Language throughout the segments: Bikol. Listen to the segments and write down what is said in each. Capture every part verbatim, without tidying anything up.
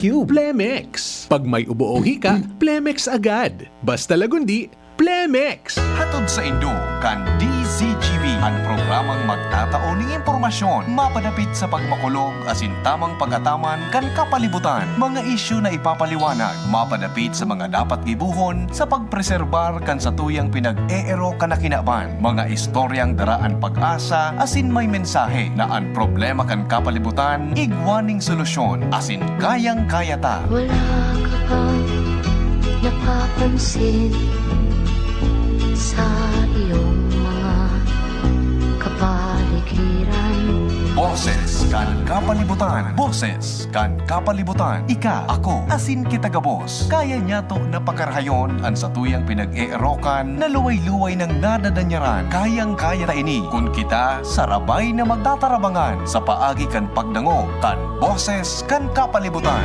Cube. Plemex. Pag may ubo o hika, Plemex agad. Basta lagundi, Plemex. Hatod saindo kan D Z G B, an programang magtatao nin impormasyon mapadapit sa pagmakulog asin tamang pag-ataman kan kapalibutan, mga isyu na ipapaliwanag mapadapit sa mga dapat gibohon sa pagpreserbar kan satuyang pinag-eerok na kinaban, mga istoryang dara an pag-asa asin may mensahe na an problema kan kapalibutan igwa ning solusyon asin kayang-kaya ta. Wala ka bang napapansin sa iyong mga kapaligiran? Boses kan kapalibutan. Boses kan kapalibutan. Ika, ako, asin kita gabos. Kaya niyato na pakarahayon an satuyang pinag-eerokan na luway-luway nang nadadanyaran. Kayang-kaya ta ini kun kita sarabay na magtatarabangan sa paagi kan pagdangog kan Boses kan Kapalibutan.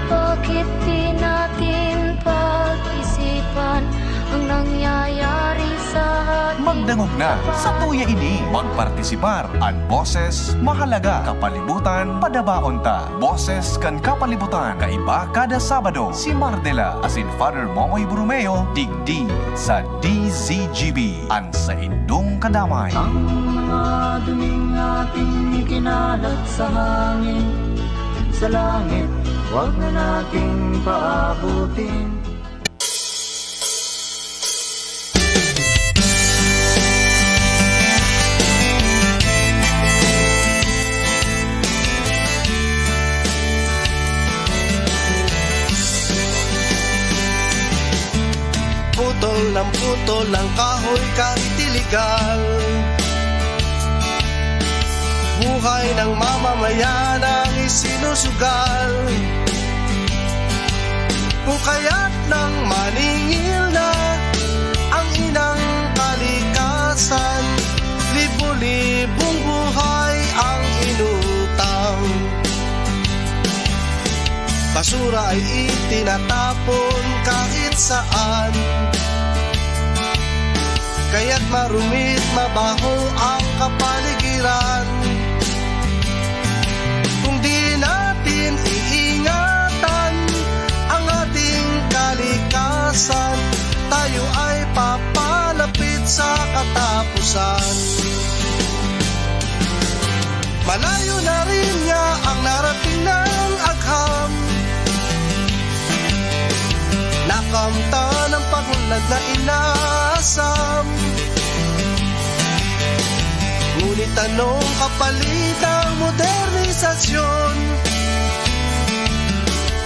Bakit di natin pag-isipan ang nangyayari sa ating Magdangog na, sa tuya ini, magpartisipar. An Boses, mahalaga. Kapalibutan, padabaon ta. Boses kan Kapalibutan, kaiba kada Sabado. Si Mardela asin Father Momoy Borromeo, digdi sa D Z G B. An saindong kadamay. Ang mga duning ating kinalat sa hangin, sa langit, wag na nating paabutin. Putol ng putol ng kahoy kahit iligal. Buhay ng mamamayan ang isinusugal. Kung kaya't nang maningil na ang inang kalikasan, libo-libong buhay ang inutang. Basura ay itinatapon kahit saan. Kaya't marumit, mabaho ang kapaligiran. Kung di natin iingatan ang ating kalikasan, tayo ay papalapit sa katapusan. Malayo na rin niya ang narating ng agham. Nakamtan ang pag-unlad na inasam. Ngunit anong kapalit ng modernisasyon?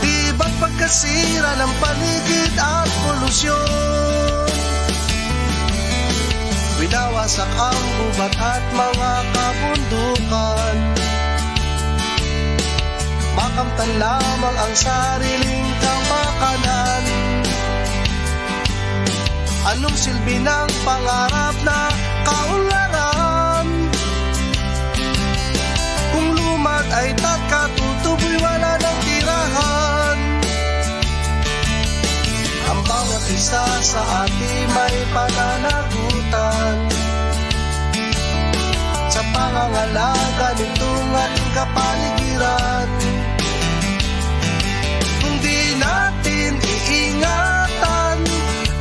Di ba't pagkasira ng paligid at polusyon? Winawasak ang gubat at mga kabundukan. Makamtan lamang ang sariling kapakanan. Anong silbi ng pangarap na kaunlaran? Kung lumad ay tagkatutuboy, wala nang tirahan. Ang bawat isa sa atin may pananagutan sa pangangalaga nitong ating kapaligiran. Kung di natin iingatan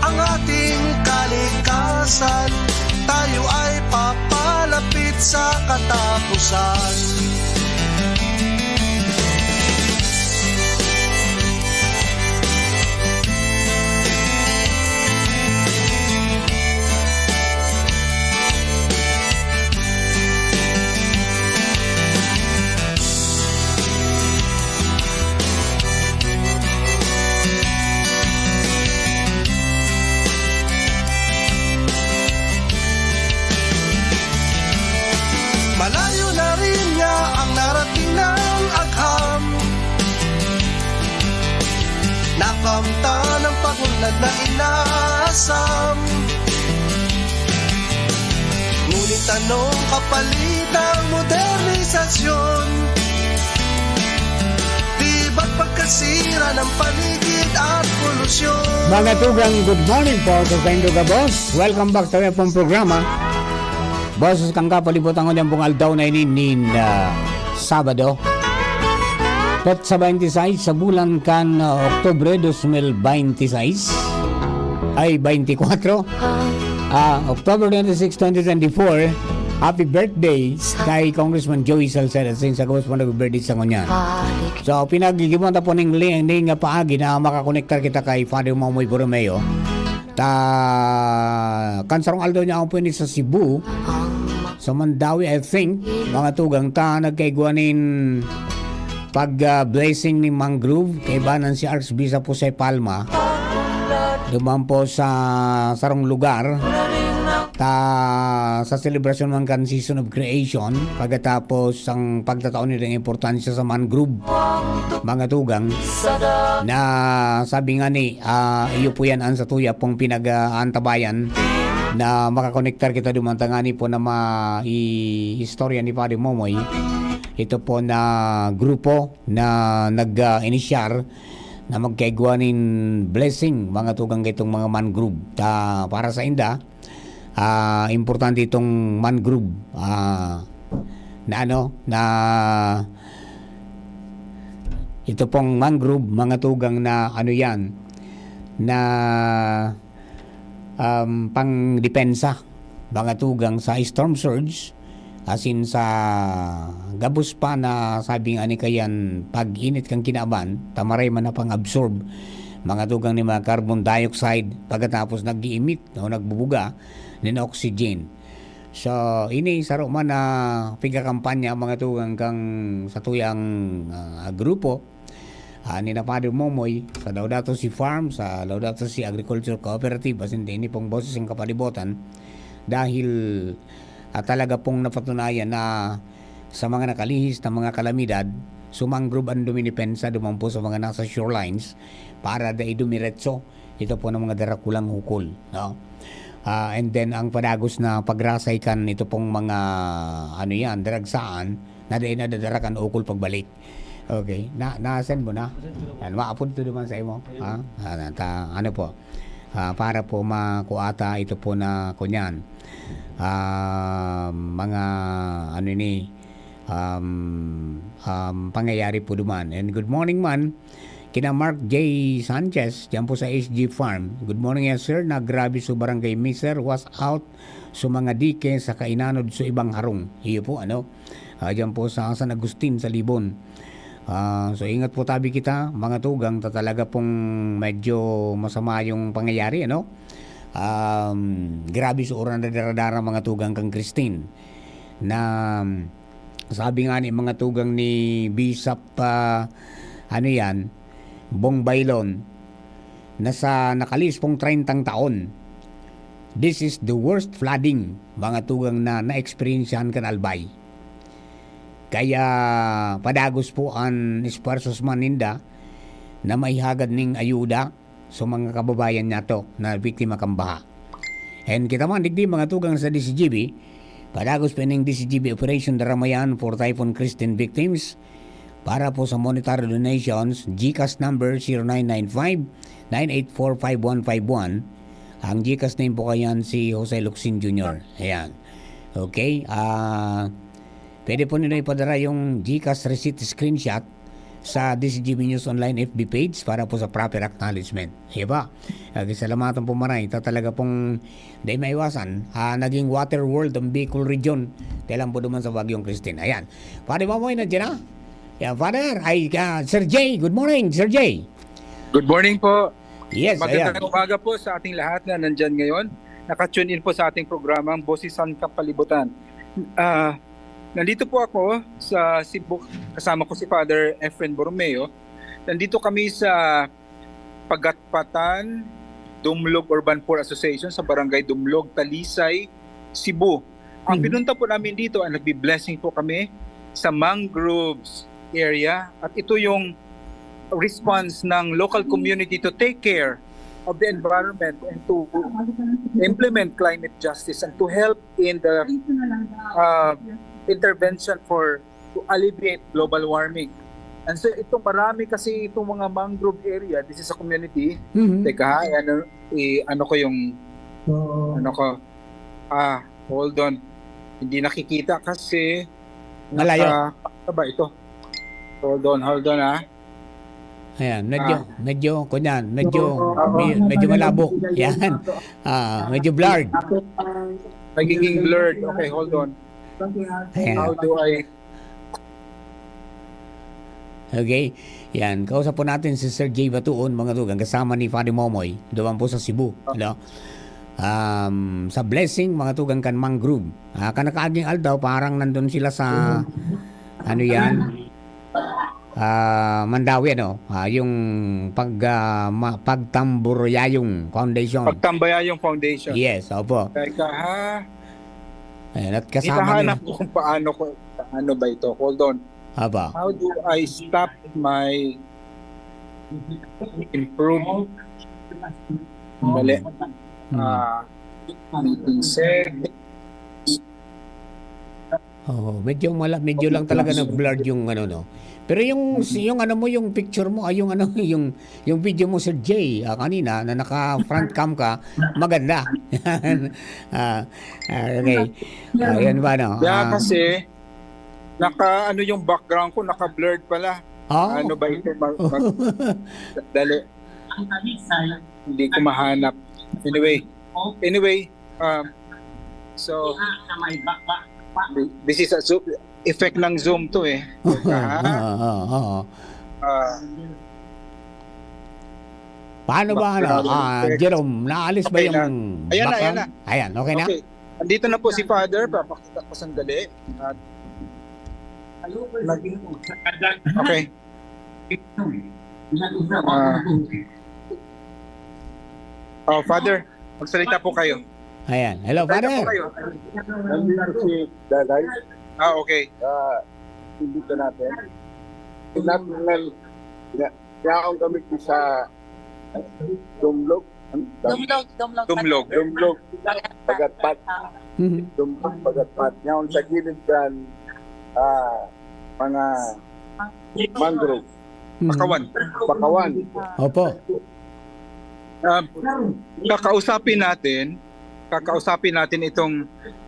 ang ating kalikasan, tayo ay papalapit sa katapusan. Malayo na rin nga ang narating ng agham. Nakamtan ang pag-unlad na inasam. Ngunit anong kapalit ng modernisasyon? Di ba't pagkasira ng paligid at polusyon? Mga tugang, good morning po sa saindo gabos. Welcome back sa iyong pong programa, Boses kan Kapalibutan, ngunyan pong aldaw na ini nin, ah, Sabado. petsa twenty-six sa bulan kan, ah, Oktubre dos mil bente y seis, ay, twenty-four. Ah, October twenty-six, twenty twenty-four. Happy birthday kay Congressman Joey Salceda. Since ako po nag-birthday sa ngunyan. So, pinaggigibuan ta po ning li-, ning paagi na makakonektar kita kay Father Momoy Borromeo. Ta, kan sarong aldaw niya ako po ini sa Cebu. Sa Mandaue, I think, mga tugang ta nagkaigwa nin pag, ah, blessing ni mangrove, kaibanan si Archbishop Jose Palma. Duman po sa sarong lugar, ta, sa selebrasyon man kan Season of Creation, pagkatapos ang pagtatao nila ng importansya sa mangrove, mga tugang, na sabi nga ni, ah, iyo po yan ang sa tuya pong pinag-aantabayan na makakonektar kita duman tangani po na ma-, i-, istorya ni Padre Momoy. Ito po na grupo na nag, ah, inisyar na magkaigwa nin blessing, mga tugang, kaitong mga mangrove. Ta, para sa inda, ah, importante itong mangrove, ah, na ano, na ito pong mangrove, mga tugang, na ano yan, na, um, pangdepensa, mga tugang, sa storm surge, asin sa gabos pa na sabi nga ni kayan pag-init kan kinaban, tamaray man na pang-absorb, mga tugang, ni mga carbon dioxide, pagkatapos nag-i-emit o nagbubuga nin oxygen. So, ini saro man na pigkakampanya, mga tugang, kang satuyang, ah, grupo, ah, ni na Padre Momoy, sa Laudato Si Farm, sa Laudato Si Agriculture Cooperative, asin ini pong Boses ng Kapalibutan, dahil, ah, talaga pong napatunayan na sa mga nakalihis na mga kalamidad, sumangrub an dumidepensa duman po sa mga nasa shorelines para dai dumiretso ito po ng mga darakulang hukol, no? Ah, and then, ang padagos na pagrasay kan ito pong mga, ano yan, daragsaan, na dai nadadara kan ukol pagbalik. Okay. Na, na-send mo na? Yan, maapod to naman sa imo. Ha? Ah, ta, ano po? Ah, para po makuha ta ito po na, kunyan, ah, mga, ano ni, um, um, pangyayari po duman. And good morning man, kina Mark J Sanchez, diyan po sa S G Farm. Good morning, yes, sir. Na grabe sa Barangay Miser, wash out sa mga dike sa kainanod sa ibang harong. Iyo po, ano? Ah, diyan po sa San Agustin, sa Libon. Ah, so, ingat po tabi kita, mga tugang, ta talaga pong medyo masama yung pangyayari, ano? Um, grabe sa uran na daradara, mga tugang, kang Christine. Na, sabi nga ni mga tugang ni Bishop, ah, ano yan, Bong Bailon, na sa nakalihis pong treyntang taon, this is the worst flooding, mga tugang, na naeksperyensyahan kan Albay. Kaya padagos po an esfuerzos man ninda na maihagad ning ayuda sa mga kababayan nato na biktima kan baha. And kita man digdi, mga tugang, sa D C G B, padagos pa ining D C G B Operation Daramayan for Typhoon Christine victims. Para po sa monetary donations, GCash number zero nine nine five, nine eight four, five one five one. Ang GCash name po kayan si Jose Locsin Junior. Ayan. Okay, ah, pwede po nila ipadara yung GCash receipt screenshot sa D C G B News Online F B page para po sa proper acknowledgement. Di ba? Ah, kisalamatan po maray. Ta talaga pong di maiwasan. Ah, naging water world ang Bicol region. Kailan po duman sa Bagyong Christine. Ayan. Padre Mamoy, nandiyan na? Yan, Father. Ay, ah, Sir J. Good morning, Sir J. Good morning po. Yes, Magandang ayan. umaga po sa ating lahat na nandyan ngayon. Naka-tune in po sa ating programang Boses ng Kapalibutan. Ah, nandito po ako sa Cebu, kasama ko si Father Efren Borromeo. Nandito kami sa Pagatpatan, Dumlog Urban Poor Association sa Barangay Dumlog, Talisay, Cebu. Ang Mhm. pinunta po namin dito ay nagbi-blessing po kami sa mangroves area at ito yung response ng local community to take care of the environment and to implement climate justice and to help in the, uh, intervention for to alleviate global warming. And so, itong marami kasi itong mga mangrove area, this is a community. Mhm. Teka ha, ano, i-, ano ko yung, Oo. ano ko, ah, hold on. Hindi nakikita kasi Malayo. naka-, ano ba ito? Hold on, hold on, ah. Ayan, medyo, medyo, kunyan, medyo, medyo malabo. Yan. Ah, medyo blurred. Nagiging blurred. Okay, hold on. Ayan. How do I... Okay. Yan. Kausap po natin si Sir Jay Batuon, mga tugang, kasama ni Father Momoy. Duman po sa Cebu. No? Um, sa Blessing, mga tugang, kan Mangrove. Ah, kanakaaging aldaw, parang nandun sila sa, ano yan? Ah, Mandaue, ano? Ah, yung pag, ah, ma- Pagtamburayayong Foundation. Pagtambayayong Foundation. Yes, opo. Teka ha, Ayan, at kasama hinahanap nila. Ko kung paano ko, paano ba ito? Hold on. Aba. How do I stop my improve? Mali. Hmm. Ah, meeting set. Oh, medyo mala, medyo lang talaga nag-blurred yung ano, no. Pero yung yung ano mo, yung picture mo, ay yung ano, yung yung video mo, Sir Jay, ah, kanina na naka front cam ka, maganda. Ah, ah, okay. Ah, yan ba, no? Yeah, Ah, kasi naka ano yung background ko, naka-blurred pala. oh. Ano ba ito? Mag, mag, dali. Hindi ko mahanap. Anyway, anyway, um, so this is a Zoom, effect ng Zoom to eh. Ah, ah, ah, ah. Ah, Paano ba, ano, Background ah, effect. Jerome, naalis ba Okay na. Yung Ayan na, ayan background? Ayan, okay na? Okay. Andito na po si Father. Papakita ko sandali. At okay. Ah, oh, Father, magsalita po kayo. Ayan. Hello, Magsalita Father. Po kayo. Nandito si Daday. Ah, okay. Ah, imbita natin. Natin na, na, yaon kami sa Dumlog. Ano? Dumlog, Dumlog. Dumlog. Dumlog. Pagatpat. Mhm. Dumlog, Pagatpat. Yaon sa gilid kan ah, mga mangrove. Mhm. Pakawan. Pakawan. Opo. Ah, kakausapin natin, kakausapin natin itong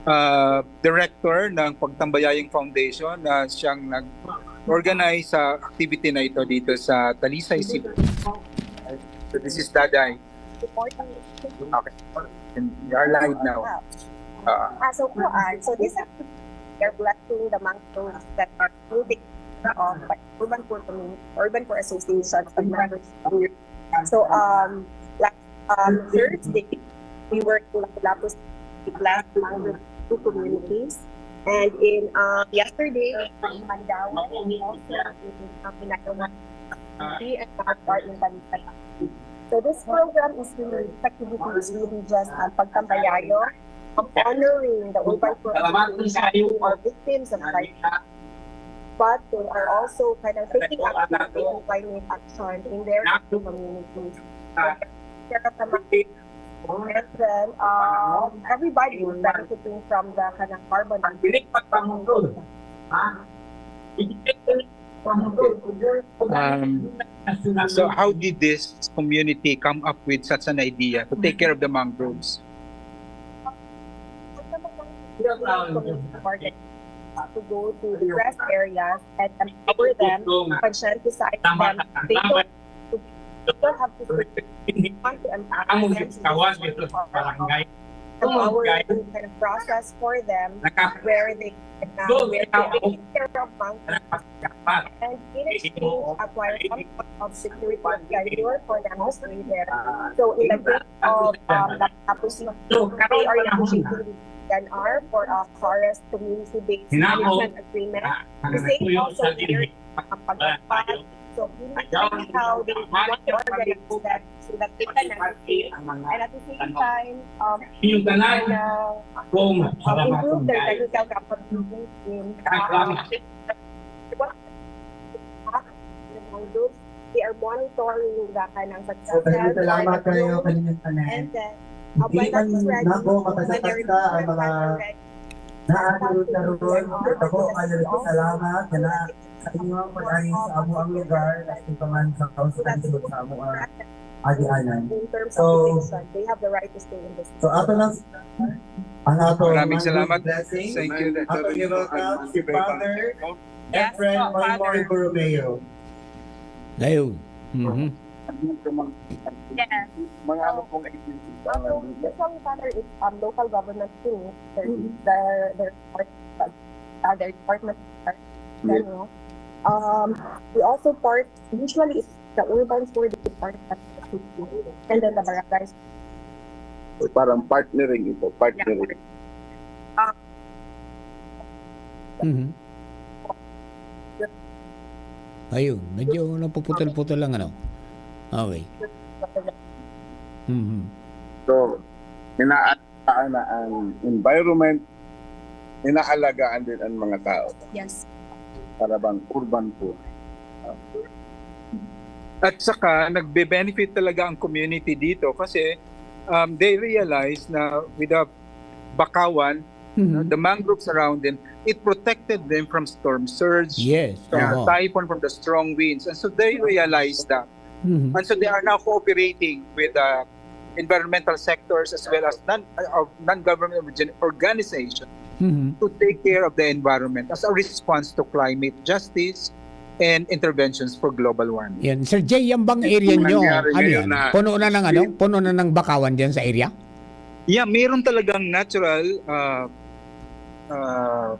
ah, director ng Pagtambayayong Foundation na siyang nag-organize sa activity na ito dito sa Talisay, Cebu. So this is Daday. Reporting. Okay. And you are live now. Ah, Ah, so, kuan, so this is, they're blessing the mangroves that are moving, um, by urban poor community, urban poor associations and members. So, um, last, um, Thursday, we were in Lapu-Lapu to bless mangrove two communities. And in, um, yesterday, in Mandaue, and also in, um, Pinayawan, and our part in Talisay. So this program is really, this activity is really just, um, pagtambayayo, um, honoring the urban poor communities who are victims of climate change, but they are also kind of taking up the climate action in their communities. So, there are some, and then, um, everybody is benefiting from the kind of carbon. Um, so how did this community come up with such an idea to take care of the mangroves? To go to depressed areas and empower them, conscientize them. They don't, they don't have to want to empower them. Empower kind of process for them where they can, uh, where they take care of monkeys. And in exchange, acquire some sort of security of tenure for them to stay there. So in the case of, um, Lapu-Lapu, they are negotiating with D N R for a forest community-based management agreement. The same also here, um, Pagatpat. So in how they want to organize them so that they can navigate and at the same time, um, kind of, um, improve their technical capabilities in, uh, what they are monitoring the kanang success. Salamat kayo, kanyang tanan. And then, Hindi man nako mapasakasta ang mga naatulog na ron. Ito po, kanyang salamat na sa inyong pag-alis sa amo ang lugar, na sa paman sa kausap sa amo ang agianan. In terms So, of protection, they have the right to stay in this. So, ato lang ang ato Maraming salamat. Blessing. Thank you, Ato Doctor ni welcome si Father. Yes, Reverend po, Maymar Father. Borromeo. Ayun. Mhm. Yes. Mga ano pong agencies ang So, usually, Father, it's um, local government too. Their, their, their, uh, their department. General. Um, we also part, usually it's the urban for the department and then the barangay. So, parang partnering ito, partnering. Mhm. Ayun, medyo napuputol-putol lang ano. Okay. Mhm. So, inaalagaan na ang environment, inaalagaan din ang mga tao Yes. para bang urban po. At saka, nagbe-benefit talaga ang community dito kasi um, they realize na with the bakawan, Mhm. the mangroves around them, it protected them from storm surge, Yes. from the Oo. typhoon, from the strong winds. And so they realize that. Mhm. And so they are now cooperating with the environmental sectors as well as non, uh, non-government organ- organization Mhm. to take care of the environment as a response to climate justice and interventions for global warming. Yan. Sir Jay, yan bang area nyo? Nangyari Ano ngayon yan? na- Puno na ng ano? Puno na ng bakawan dyan sa area? Yeah, mayroon talagang natural uh, uh,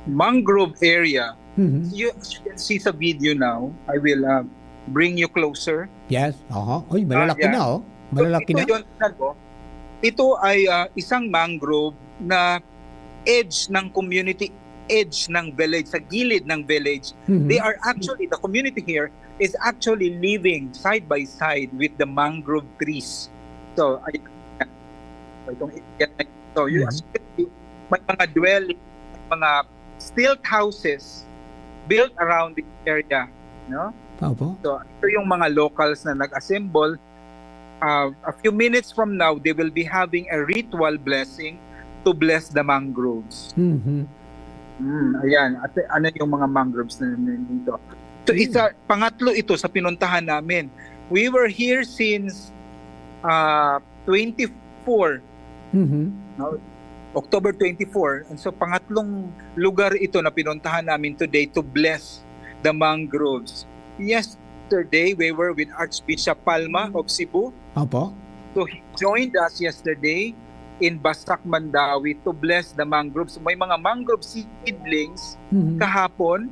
mangrove area. Mhm. You, as you can see sa video now, I will uh, bring you closer. Yes. Oho. Uy, malalaki Ah, yeah. na oh. Malalaki ito na. Yun, ano, ito ay uh, isang mangrove na edge ng community, edge ng village, sa gilid ng village. Mhm. They are actually, the community here is actually living side by side with the mangrove trees. So, ay, so itong area na ito, you, Mhm. as you can see, may mga dwelling, may mga stilt houses built around this area. No? Opo. So, ito yung mga locals na nag-assemble. Uh, a few minutes from now, they will be having a ritual blessing to bless the mangroves. Mhm. Mm, ayan, at ano yung mga mangroves na nandito. So, Hmm. isa, pangatlo ito sa pinuntahan namin. We were here since uh, twenty-four, Mhm. no? October twenty-four. And so, pangatlong lugar ito na pinuntahan namin today to bless the mangroves. Yesterday, we were with Archbishop Palma of Cebu. Opo. So he joined us yesterday in Basak, Mandaue to bless the mangroves. May mga mangrove seedlings Mhm. kahapon.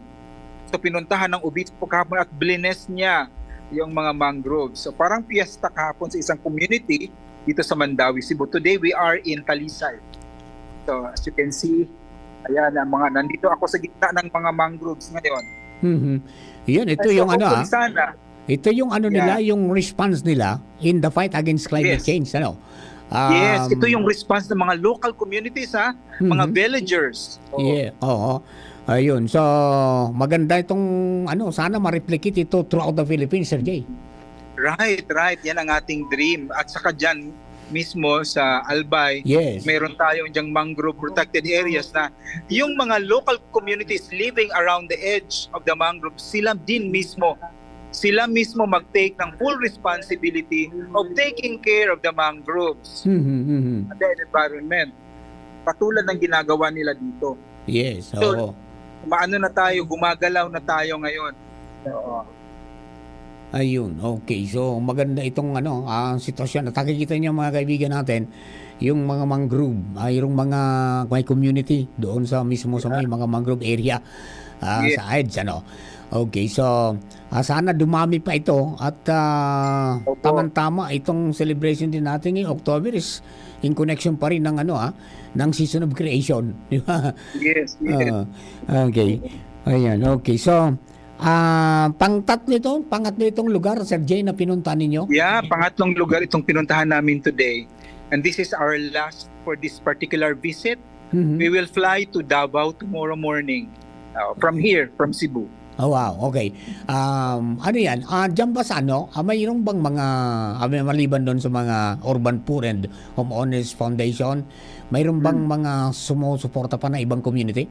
So pinuntahan ng obispo kahapon at blines niya yung mga mangroves. So parang piyesta kahapon sa isang community dito sa Mandaue, Cebu. Today we are in Talisay. So as you can see, ayan ang mga, nandito ako sa gitna ng mga mangroves ngayon. Mhm. Yan, ito And so, yung ano ah. hopefully sana, Ito yung ano Yeah. nila, yung response nila in the fight against climate Yes. change, ano? Yes, Um, ito yung response ng mga local communities, ha, mga Mhm. villagers. Oo. Yeah, oo. Ayun. So, maganda itong ano, sana ma-replicate ito throughout the Philippines, Sir Jay. Right, right. Yan ang ating dream. At saka dyan mismo sa Albay, Yes. meron tayong dyang mangrove protected areas na yung mga local communities living around the edge of the mangrove, sila din mismo, sila mismo mag-take ng full responsibility of taking care of the mangroves Mhm, mhm. and the environment. Katulad ng ginagawa nila dito. Yes, So, oo. Maano na tayo, gumagalaw na tayo ngayon. Oo. Ayun, okay. So, maganda itong ano, ah, sitwasyon. At nakikita niyo, mga kaibigan natin, yung mga mangrove, mayroong mga may community doon sa mismo sa may mga mangrove area ah, Yes. sa edge, ano. Okay, so ah, sana dumami pa ito at ah, Opo. tamang-tama itong celebration din natin ngayong October is in connection pa rin ng ano ah, ng season of creation, di ba? Yes, yes. Ah, okay. Ayan, okay. So, ah, pangtatlo ito, pangatlo itong lugar, Sir Jay, na pinunta ninyo? Yeah, pangatlong lugar itong pinuntahan namin today. And this is our last for this particular visit. Mhm. We will fly to Davao tomorrow morning uh, from here, from Cebu. Oh, wow. Okay. Um, ano yan? Ah, dyan ba sa ano? Ah, mayroon bang mga, ah, may maliban doon sa mga Urban Poor and Homeowners Foundation, mayroon bang Hmm. mga sumusuporta pa na ibang community?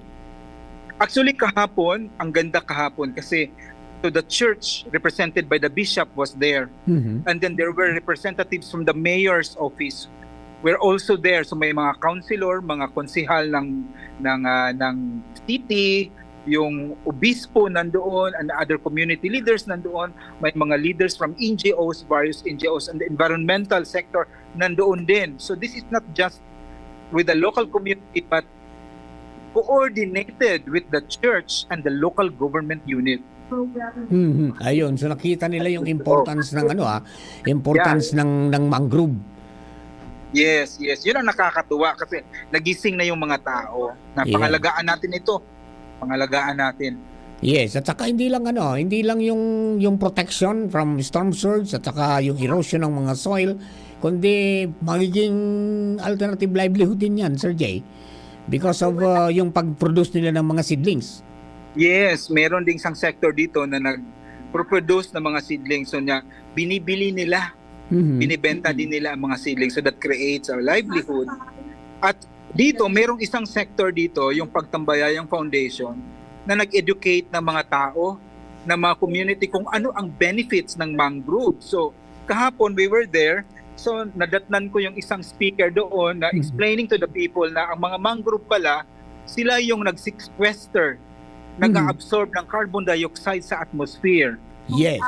Actually, kahapon, ang ganda kahapon kasi so the church represented by the bishop was there. Mhm. And then there were representatives from the mayor's office were also there. So may mga councilor, mga konsehal ng ng ah, ng city, yung obispo nandoon, and other community leaders nandoon, may mga leaders from N G Os, various N G Os, and the environmental sector nandoon din. So this is not just with the local community, but coordinated with the church and the local government unit. Mhm. Ayun, so nakita nila yung importance ng ano ah, importance ng ng mangrove. Yes, yes. Yun ang nakakatuwa kasi nagising na yung mga tao na Yeah. pangalagaan natin ito. Pangalagaan natin. Yes, at saka hindi lang ano, hindi lang yung yung protection from storm surge at saka yung erosion ng mga soil, kundi magiging alternative livelihood din yan, Sir Jay. Because of uh, yung pag-produce nila ng mga seedlings. Yes, meron ding isang sector dito na nag-produce ng mga seedlings. So niya, binibili nila, Mhm. binibenta din nila ang mga seedlings. So that creates a livelihood. At dito, merong isang sector dito, yung Pagtambayayang Foundation, na nag-educate ng mga tao, ng mga community kung ano ang benefits ng mangrove. So kahapon we were there. So nadatnan ko yung isang speaker doon na Mhm. explaining to the people na ang mga mangrove pala, sila yung nag-sequester, nag-absorb ng carbon dioxide sa atmosphere. Yes.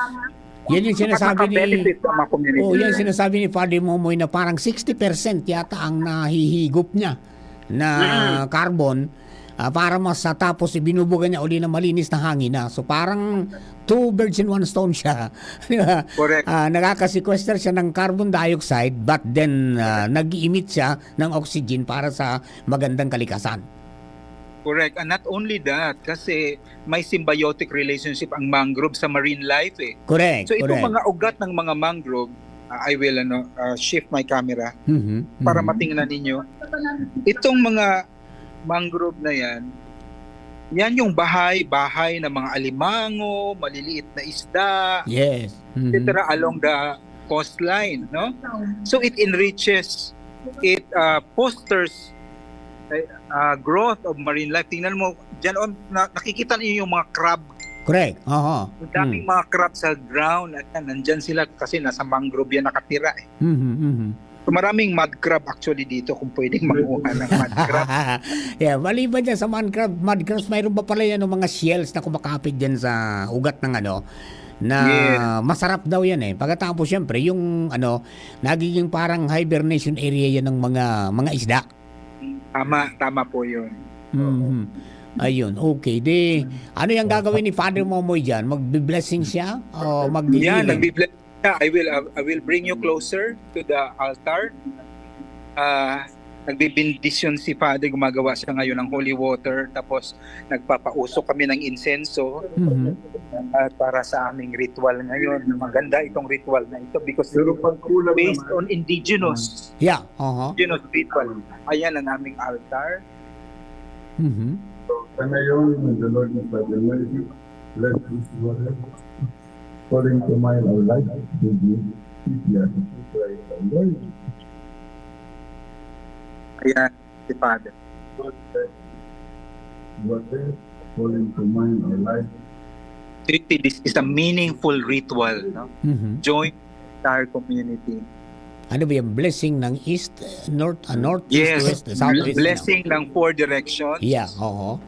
Yan yung sinasabi ni Nakaka-benefit ang mga community. Oh, yan sinasabi ni Father Momoy na parang sixty percent yata ang nahihigop niya na carbon ah, para mas ah, tapos ibinubuga niya uli ng malinis na hangin na. So parang two birds in one stone siya. Di ba? Correct. Ah, nakaka-sequester siya ng carbon dioxide but then ah, nag-emit siya ng oxygen para sa magandang kalikasan. Correct. And not only that, kasi may symbiotic relationship ang mangrove sa marine life eh. Correct, So itong correct. mga ugat ng mga mangrove, uh, I will ano, uh, shift my camera Mhm, para mhm. matingnan ninyo. Itong mga mangrove na yan, yan yung bahay, bahay ng mga alimango, maliliit na isda, Yes. Mhm. et cetera along the coastline, no? So it enriches, it uh, fosters uh, growth of marine life. Tingnan mo, dyan on, na, nakikita niyo yung mga crab. Correct. Oho. Ang daming Hmm. mga crab sa ground. At yan, nandyan sila kasi nasa mangrove yan nakatira eh. Mhm, mhm. So maraming mud crab actually dito kung pwedeng manguha ng mud crab. Yeah, maliban dyan sa mud crab, mud crabs, mayroon pa pala yan ng mga shells na kumakapit dyan sa ugat ng ano, na Yes. masarap daw yan eh. Pagkatapos, syempre, yung ano, nagiging parang hibernation area yan ng mga mga isda. Tama, tama po yun. Mhm. Ayun, okay. Di, ano yung gagawin ni Father Momoy dyan? Magbe-blessing siya? O mag Yan, nagbi-bless siya. I will, uh, I will bring you closer to the altar. Ah, nagbibindisyon si Father, gumagawa siya ngayon ng holy water, tapos nagpapausok kami ng insenso Mhm. at para sa aming ritual ngayon. Maganda itong ritual na ito because Pero pag kulang based naman, on indigenous, Yeah, oho. indigenous ritual. Ayan ang aming altar. Mhm. sa ngayon, may the Lord is by the mercy, bless this water. Calling to mind our life, to be Christ our Lord. Ayan, si Father. Water, calling to mind our life. Really, this is a meaningful ritual, no? Mhm. Join entire community. Ano ba yung blessing ng east, north, ah, north, east, Yes, west, south, east, blessing ng four directions. Yeah, oo.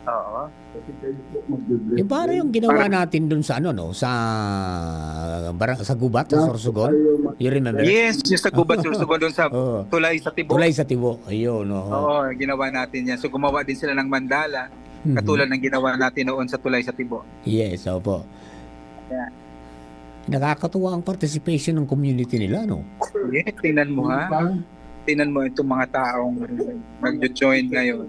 Oo. Kasi kayo po magbe-bless. Yung parang yung ginawa Parang- natin dun sa ano, no, sa bara, sa Gubat, sa Sorsogon. You remember? Yes, yung sa Gubat, Sorsogon, doon sa Oo. Tulay sa Tibo. Tulay sa Tibo. Ayun, oo. Oo, ginawa natin yan. So gumawa din sila ng mandala, Mhm. katulad ng ginawa natin noon sa Tulay sa Tibo. Yes, opo. Yeah. Nakakatuwa ang participation ng community nila, no? Yes, tingnan mo ha. Tingnan mo itong mga taong nag-join ngayon.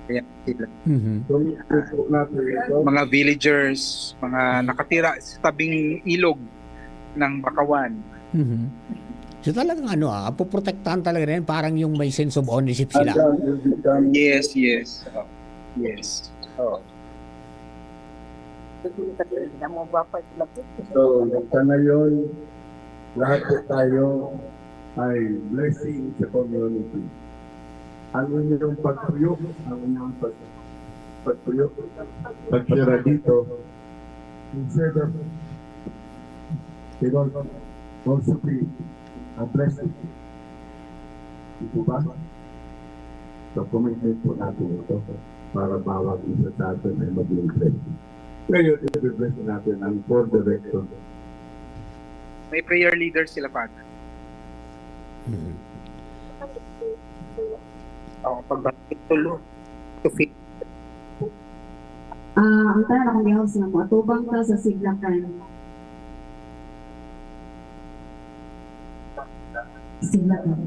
Ayan sila. Mhm. So, ito po natin ito. Mga villagers, mga nakatira sa tabing ilog ng Bakawan. Mhm. So talagang ano ah, poprotektahan talaga rin, parang yung may sense of ownership sila. Hanggang will become Yes, yes. Oh, yes. Oh. So, sa ngayon, lahat po tayo ay blessing sa community. Ang inyong pagtuyo, ang inyong pag, pagtuyo, pagtira dito, instead of, you know, also be a blessing. Di po ba? So, commitment po natin ito. para bawat isa sa atin ay maging blessed. Ngayon, i-bless natin ang four directions. May prayer leader sila, Father. Mhm. Oo, pag tulo to fifty. Ah, ang tanan akong gihawos nga moatubang ta sa sidlakan. Sidlakan.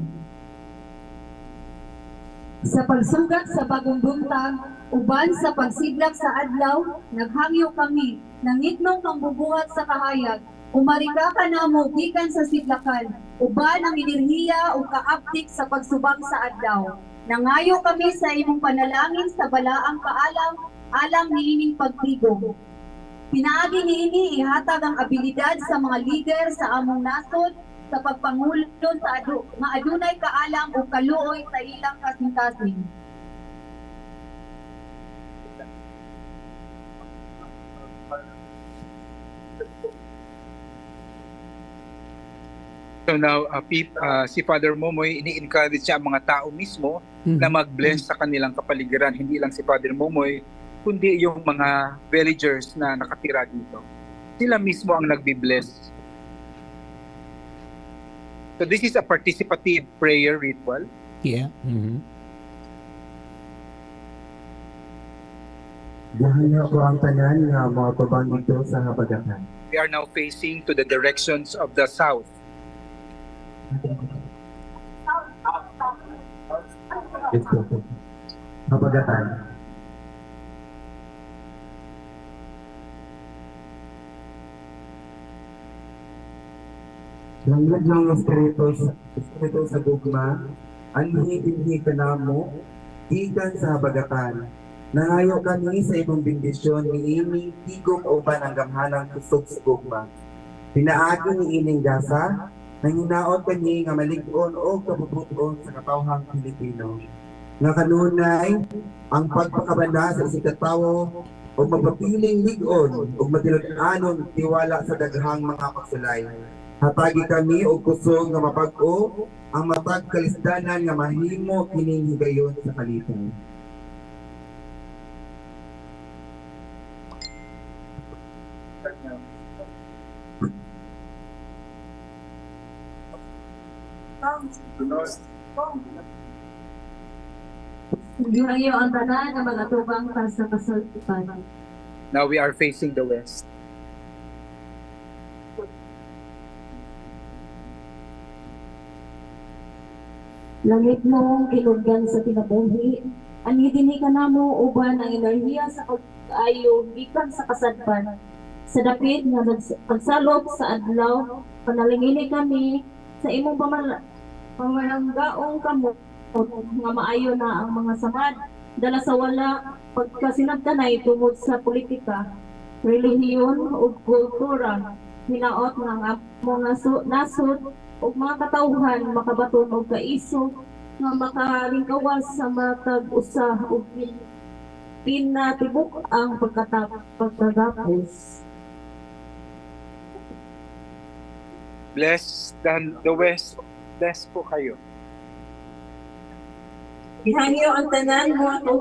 Sa pagsugat sa bagong buntag, uban sa pagsidlak sa adlaw, naghangyo kami, nangitnong pangbubuhat sa kahayag, umarika kanamo gikan sa sidlakan, uban ang enerhiya ug kaabtik sa pagsubang sa adlaw. Nangayo kami sa imong panalangin sa balaang kaalam, alang niining pagtigom. Pinaagi niini, ihatag ang abilidad sa mga lider sa among nasod sa pagpangulo sa adu- nga adunay kaalam ug kaluoy sa ilang kasing-kasing. So now, uh, peop- uh, si Father Momoy, ini-encourage niya ang mga tao mismo Mhm. na mag-bless sa kanilang kapaligiran. Hindi lang si Father Momoy, kundi yung mga villagers na nakatira dito. Sila mismo ang nagbi-bless. So this is a participative prayer ritual. Yeah. Mhm. Gihangyo ko ang tanan nga moatubang dito sa habagatan. We are now facing to the directions of the south. Ito. Habagatan. Langit ng Espiritu sa, Espiritu sa gugma, anhi dinhi kanamo, gikan sa habagatan. Nangayo kami sa imong bendisyon niining tigom uban ang gamhanang kusog sa gugma. Pinaagi niining gasa, nanghinaot kami nga malig-on o kabubuton sa katawhang Pilipino. Nga kanunay, ang pagpakabana sa isigkatawo o mapapiling lig-on o matinud-anon tiwala sa daghang mga pagsulay. Hatagi kami og kusog nga mabag-o ang matag kalisdanan nga mahimo kining higayon sa kalitan. Gihangyo ang tanan na mag-atubang ta sa kasultipan. Now we are facing the west. Langit mong kinugdan sa kinabuhi, anhi dinhi kanamo uban ang enerhiya sa pag-ayo gikan sa kasadpan. Sa dapit nga nags- pagsalop sa adlaw, panalangini kami sa imong pamala- pamalanggaong kamot nga maayo na ang mga samad, dala sa wala, pagkasinabtanay tungod sa politika, relihiyon ug kultura. Hinaot nga ang among naso- nasod ug mga katawhan makabaton og kaisog nga makalingkawas sa matag usa ug pin- pinatibuk ang pagkatap- pagkagapos. Bless the, the west. Bless po kayo. Ihangyo ang tanan mo ako.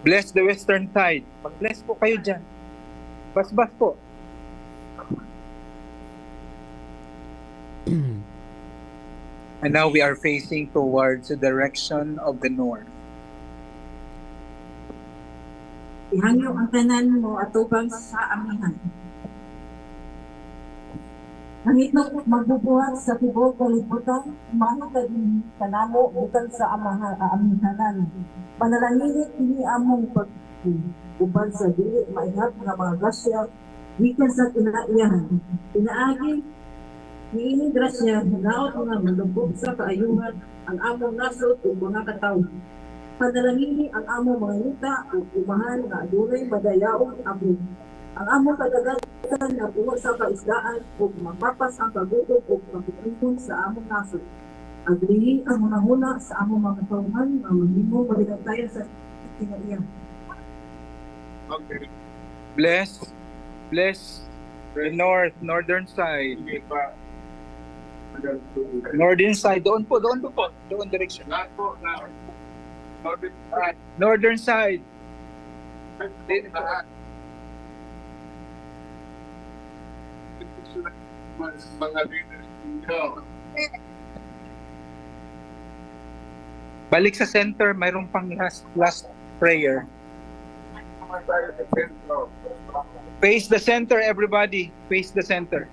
Bless the western side. Mag-bless po kayo dyan. Basbas po. And now we are facing towards the direction of the north. Ihangyo ang tanan mo atubang sa amihan. Ang itlog magbubuhat sa tibok kalibutan, mahita din kanamo bukan sa amaha, aamihanan. Panalangini kini among pag uban sa dili maihap nga mga grasya gikan sa kinaiyahan. Pinaagi niining grasya, hinaot nga malubog sa kaayuhan ang among nasod ug mga katawo. Panalangini ang among mga yuta ug umahan nga adunay madayaon abog. Ang among kadagatan nga puno sa kaisdaan ug mapapas ang kagutom ug pagkaingon sa among nasod. Aglihi ang hunahuna sa among mga katawhan nga mahimong malinantayan sa kinaiyahan. Bless, bless The north, northern side. Northern side. Doon po, doon po po. Doon direction. Northern side. Mga leaders ninyo. Balik sa center, mayroon pang last last prayer. Face the center, everybody. Face the center.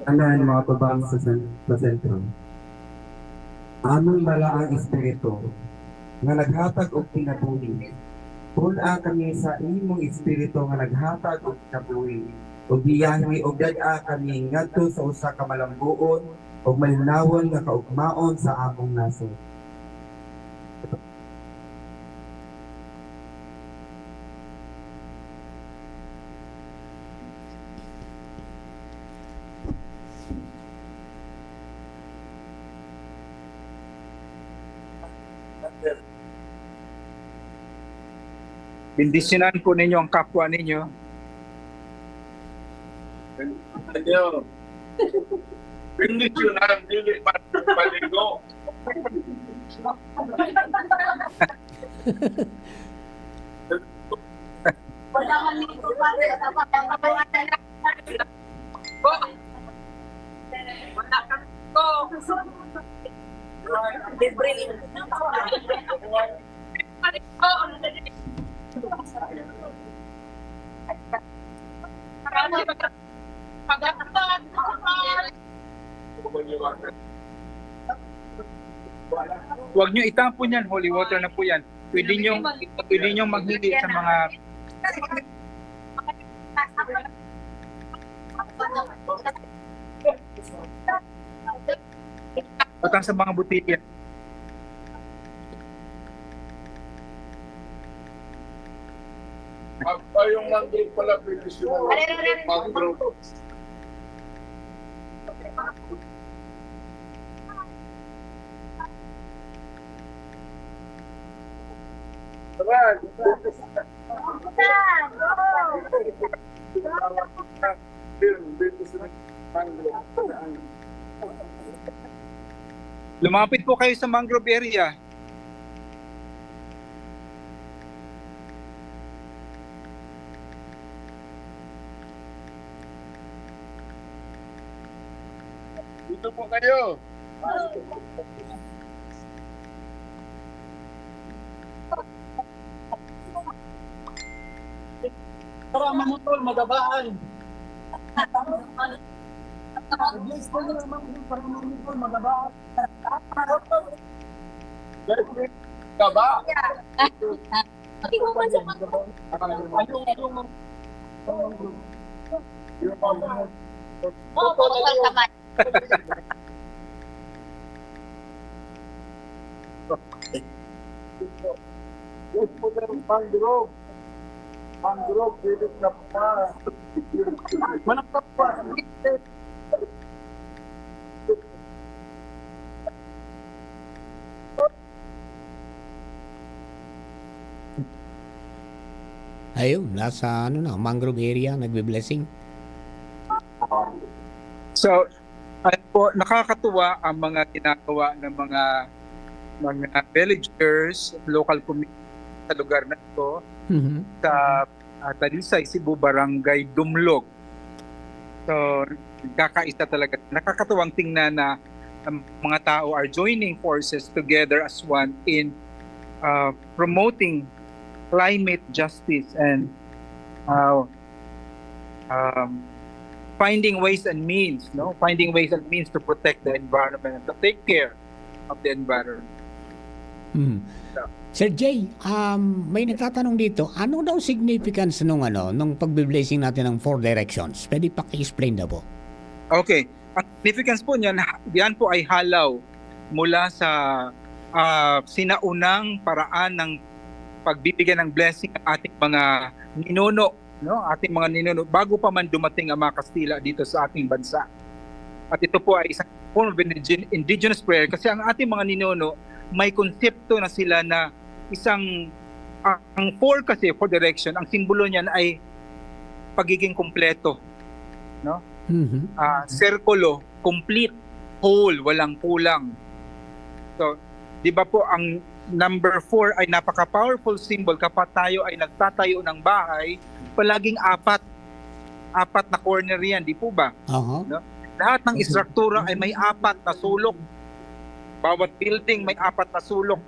Anan, mga tabang sa, sen- sa sentro. Among balaang espiritu nga naghatag og kinabuhi, pul-a kami sa imong espiritu nga naghatag og kinabuhi, ug biyahe ug dad-a kami ngadto sa usa ka malambuon ug malinawon nga kaugmaon sa among nasod. Bendisyonan po ninyo ang kapwa ninyo. Ano? Bendisyonan, dili pa paligo. Huwag nyo itapon yan, holy water na po yan. Pwede nyo, pwede nyo maghili sa mga utang sa mga botelya. Ay, yung mangrove pala, pwede siya. Mangrove. Lumapit po kayo sa mangrove area. Dito po kayo. Para mamutol, magabaan. Gusto nyo naman yung para mamutol, magabaan. Gaba? Hindi ko man sa mga... Ayun, yung mga... Oo, bawal ka man. Mangrove. Mangrove, pilit ka pa. Manang ka pa. Ayun, nasa ano na, mangrove area, nagbe-blessing. So, ano po, nakakatuwa ang mga ginagawa ng mga mga villagers, local community sa lugar na ito, Mhm. sa uh, Talisay, Cebu, Barangay Dumlog. So, nagkakaisa talaga. Nakakatuwang tingnan na ang mga tao are joining forces together as one in uh, promoting climate justice and uh, um, finding ways and means, no? Finding ways and means to protect the environment and to take care of the environment. Mhm. Sir Jay, um, may nagtatanong dito, ano daw significance nung ano, nung pagbe-blessing natin ng four directions? Pwede paki-explain daw po? Okay. Ang significance po niyan, ha- yan po ay halaw mula sa ah, sinaunang paraan ng pagbibigay ng blessing ng ating mga ninuno no, ating mga ninuno bago pa man dumating ang mga Kastila dito sa ating bansa. At ito po ay isang form of indige-, indigenous prayer kasi ang ating mga ninuno may konsepto na sila na isang, ang four kasi for direction, ang simbolo niyan ay pagiging kumpleto, no? Mhm. Ah, sirkulo, complete, whole, walang kulang. So, di ba po ang number four ay napaka-powerful symbol kapag tayo ay nagtatayo ng bahay, palaging apat. Apat na corner yan, di po ba? Aha. No? Lahat ng istruktura ay may apat na sulok. Bawat building may apat na sulok.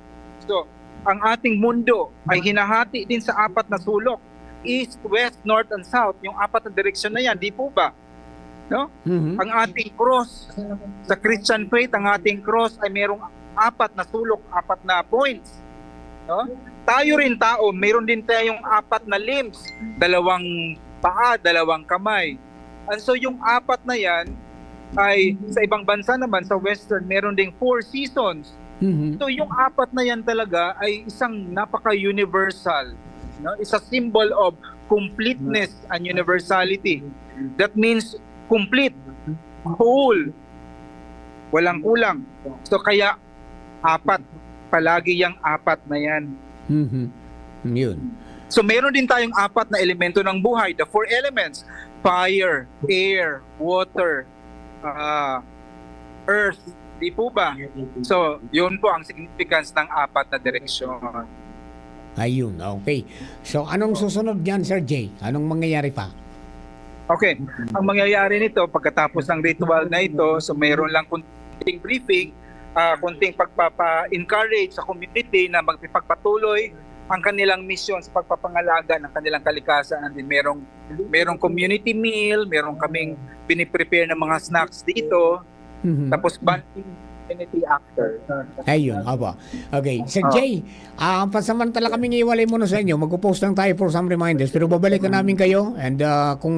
So, ang ating mundo ay hinahati din sa apat na sulok. East, west, north, and south. Yung apat na direksyon na yan, di po ba? No? Mhm. Ang ating cross, sa Christian faith, ang ating cross ay mayroong apat na sulok, apat na points. No? Tayo rin tao, mayroon din tayong apat na limbs, dalawang paa, dalawang kamay. And so yung apat na yan ay sa ibang bansa naman, sa Western, meron ding four seasons. Mhm. So yung apat na yan talaga ay isang napaka-universal, no? It's a symbol of completeness and universality. That means complete, whole, walang kulang. So kaya apat, palagi yang apat na yan. Mhm. Yun. So meron din tayong apat na elemento ng buhay, the four elements, fire, air, water, ah, earth. Di po ba? So, yun po ang significance ng apat na direksyon. Ayun, okay. So, anong susunod niyan, Sir Jay? Anong mangyayari pa? Okay, ang mangyayari nito pagkatapos ng ritual na ito, so mayroon lang kunting briefing, ah, kunting pagpapa-encourage sa community na magpipagpatuloy ang kanilang misyon sa pagpapangalaga ng kanilang kalikasan. And then merong, merong community meal, merong kaming piniprepare ng mga snacks dito, Mhm. tapos bonding community after. Ayun, opo. Okay, Sir Ah. Jay, ah, pansamantala kaming iwalay muna sa inyo. Magpo-post lang tayo for some reminders. Pero babalikan namin kayo. And ah, kung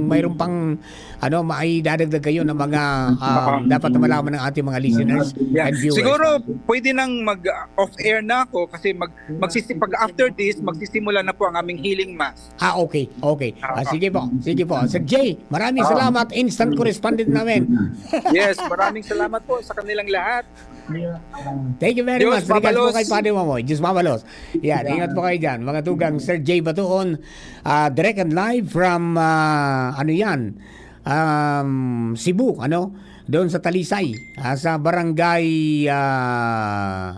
mayroon pang ano, maidadagdag kayo ng mga ah, Ah. dapat na malaman ng ating mga listeners Yeah. and viewers. Siguro pwede nang mag-off-air na ako kasi mag, magsisi-, pag after this, magsisimula na po ang aming healing mass. Ah, okay, okay. Ah, Ah. sige po, sige po. Sir Jay, maraming Ah. salamat. Instant correspondent namin. Yes, maraming salamat po sa kanilang lahat. Thank you very Diyos much. Regards po mabalos. Kay Padre Mamoy. Diyos mabalos. Yan, ingat po kayo dyan. Mga tugang, Sir Jay Batuon, ah, direct and live from, ah, ano yan, um, Cebu, ano? Doon sa Talisay, ah, sa barangay, ah,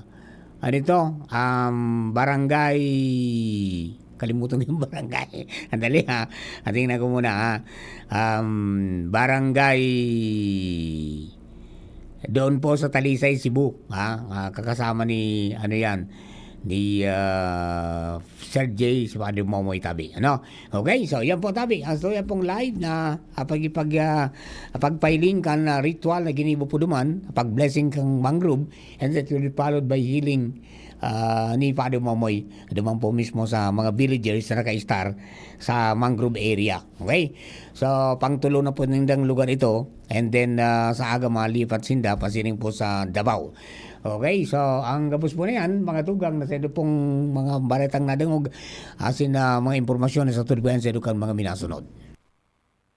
ano ito? Um, barangay, kalimutan ko yung barangay. Andali ha. Ating na ko muna ha. Um, barangay, doon po sa Talisay, Cebu. Ha? Ah, kakasama ni, ano yan, ni ah, Sir Jay, si Padre Momoy tabi. Ano? Okay, so yan po tabi. Ah, so yan pong live na ah, pag, pag, ah, pagpahiling kan ah, ritual na ginibo po duman, pag-blessing kang mangrove, and that will be followed by healing ah, ni Padre Momoy. Duman po mismo sa mga villagers na naka-star sa mangrove area. Okay? So, pangtulo na po nindang lugar ito. And then, ah, sa aga malipat sinda, pasiring po sa Davao. Okay, so ang gabos po na yan, mga tugang na sa indo pong mga baretang nadangog, asin na mga impormasyon na sa tulibayan sa indo kan mga minasunod.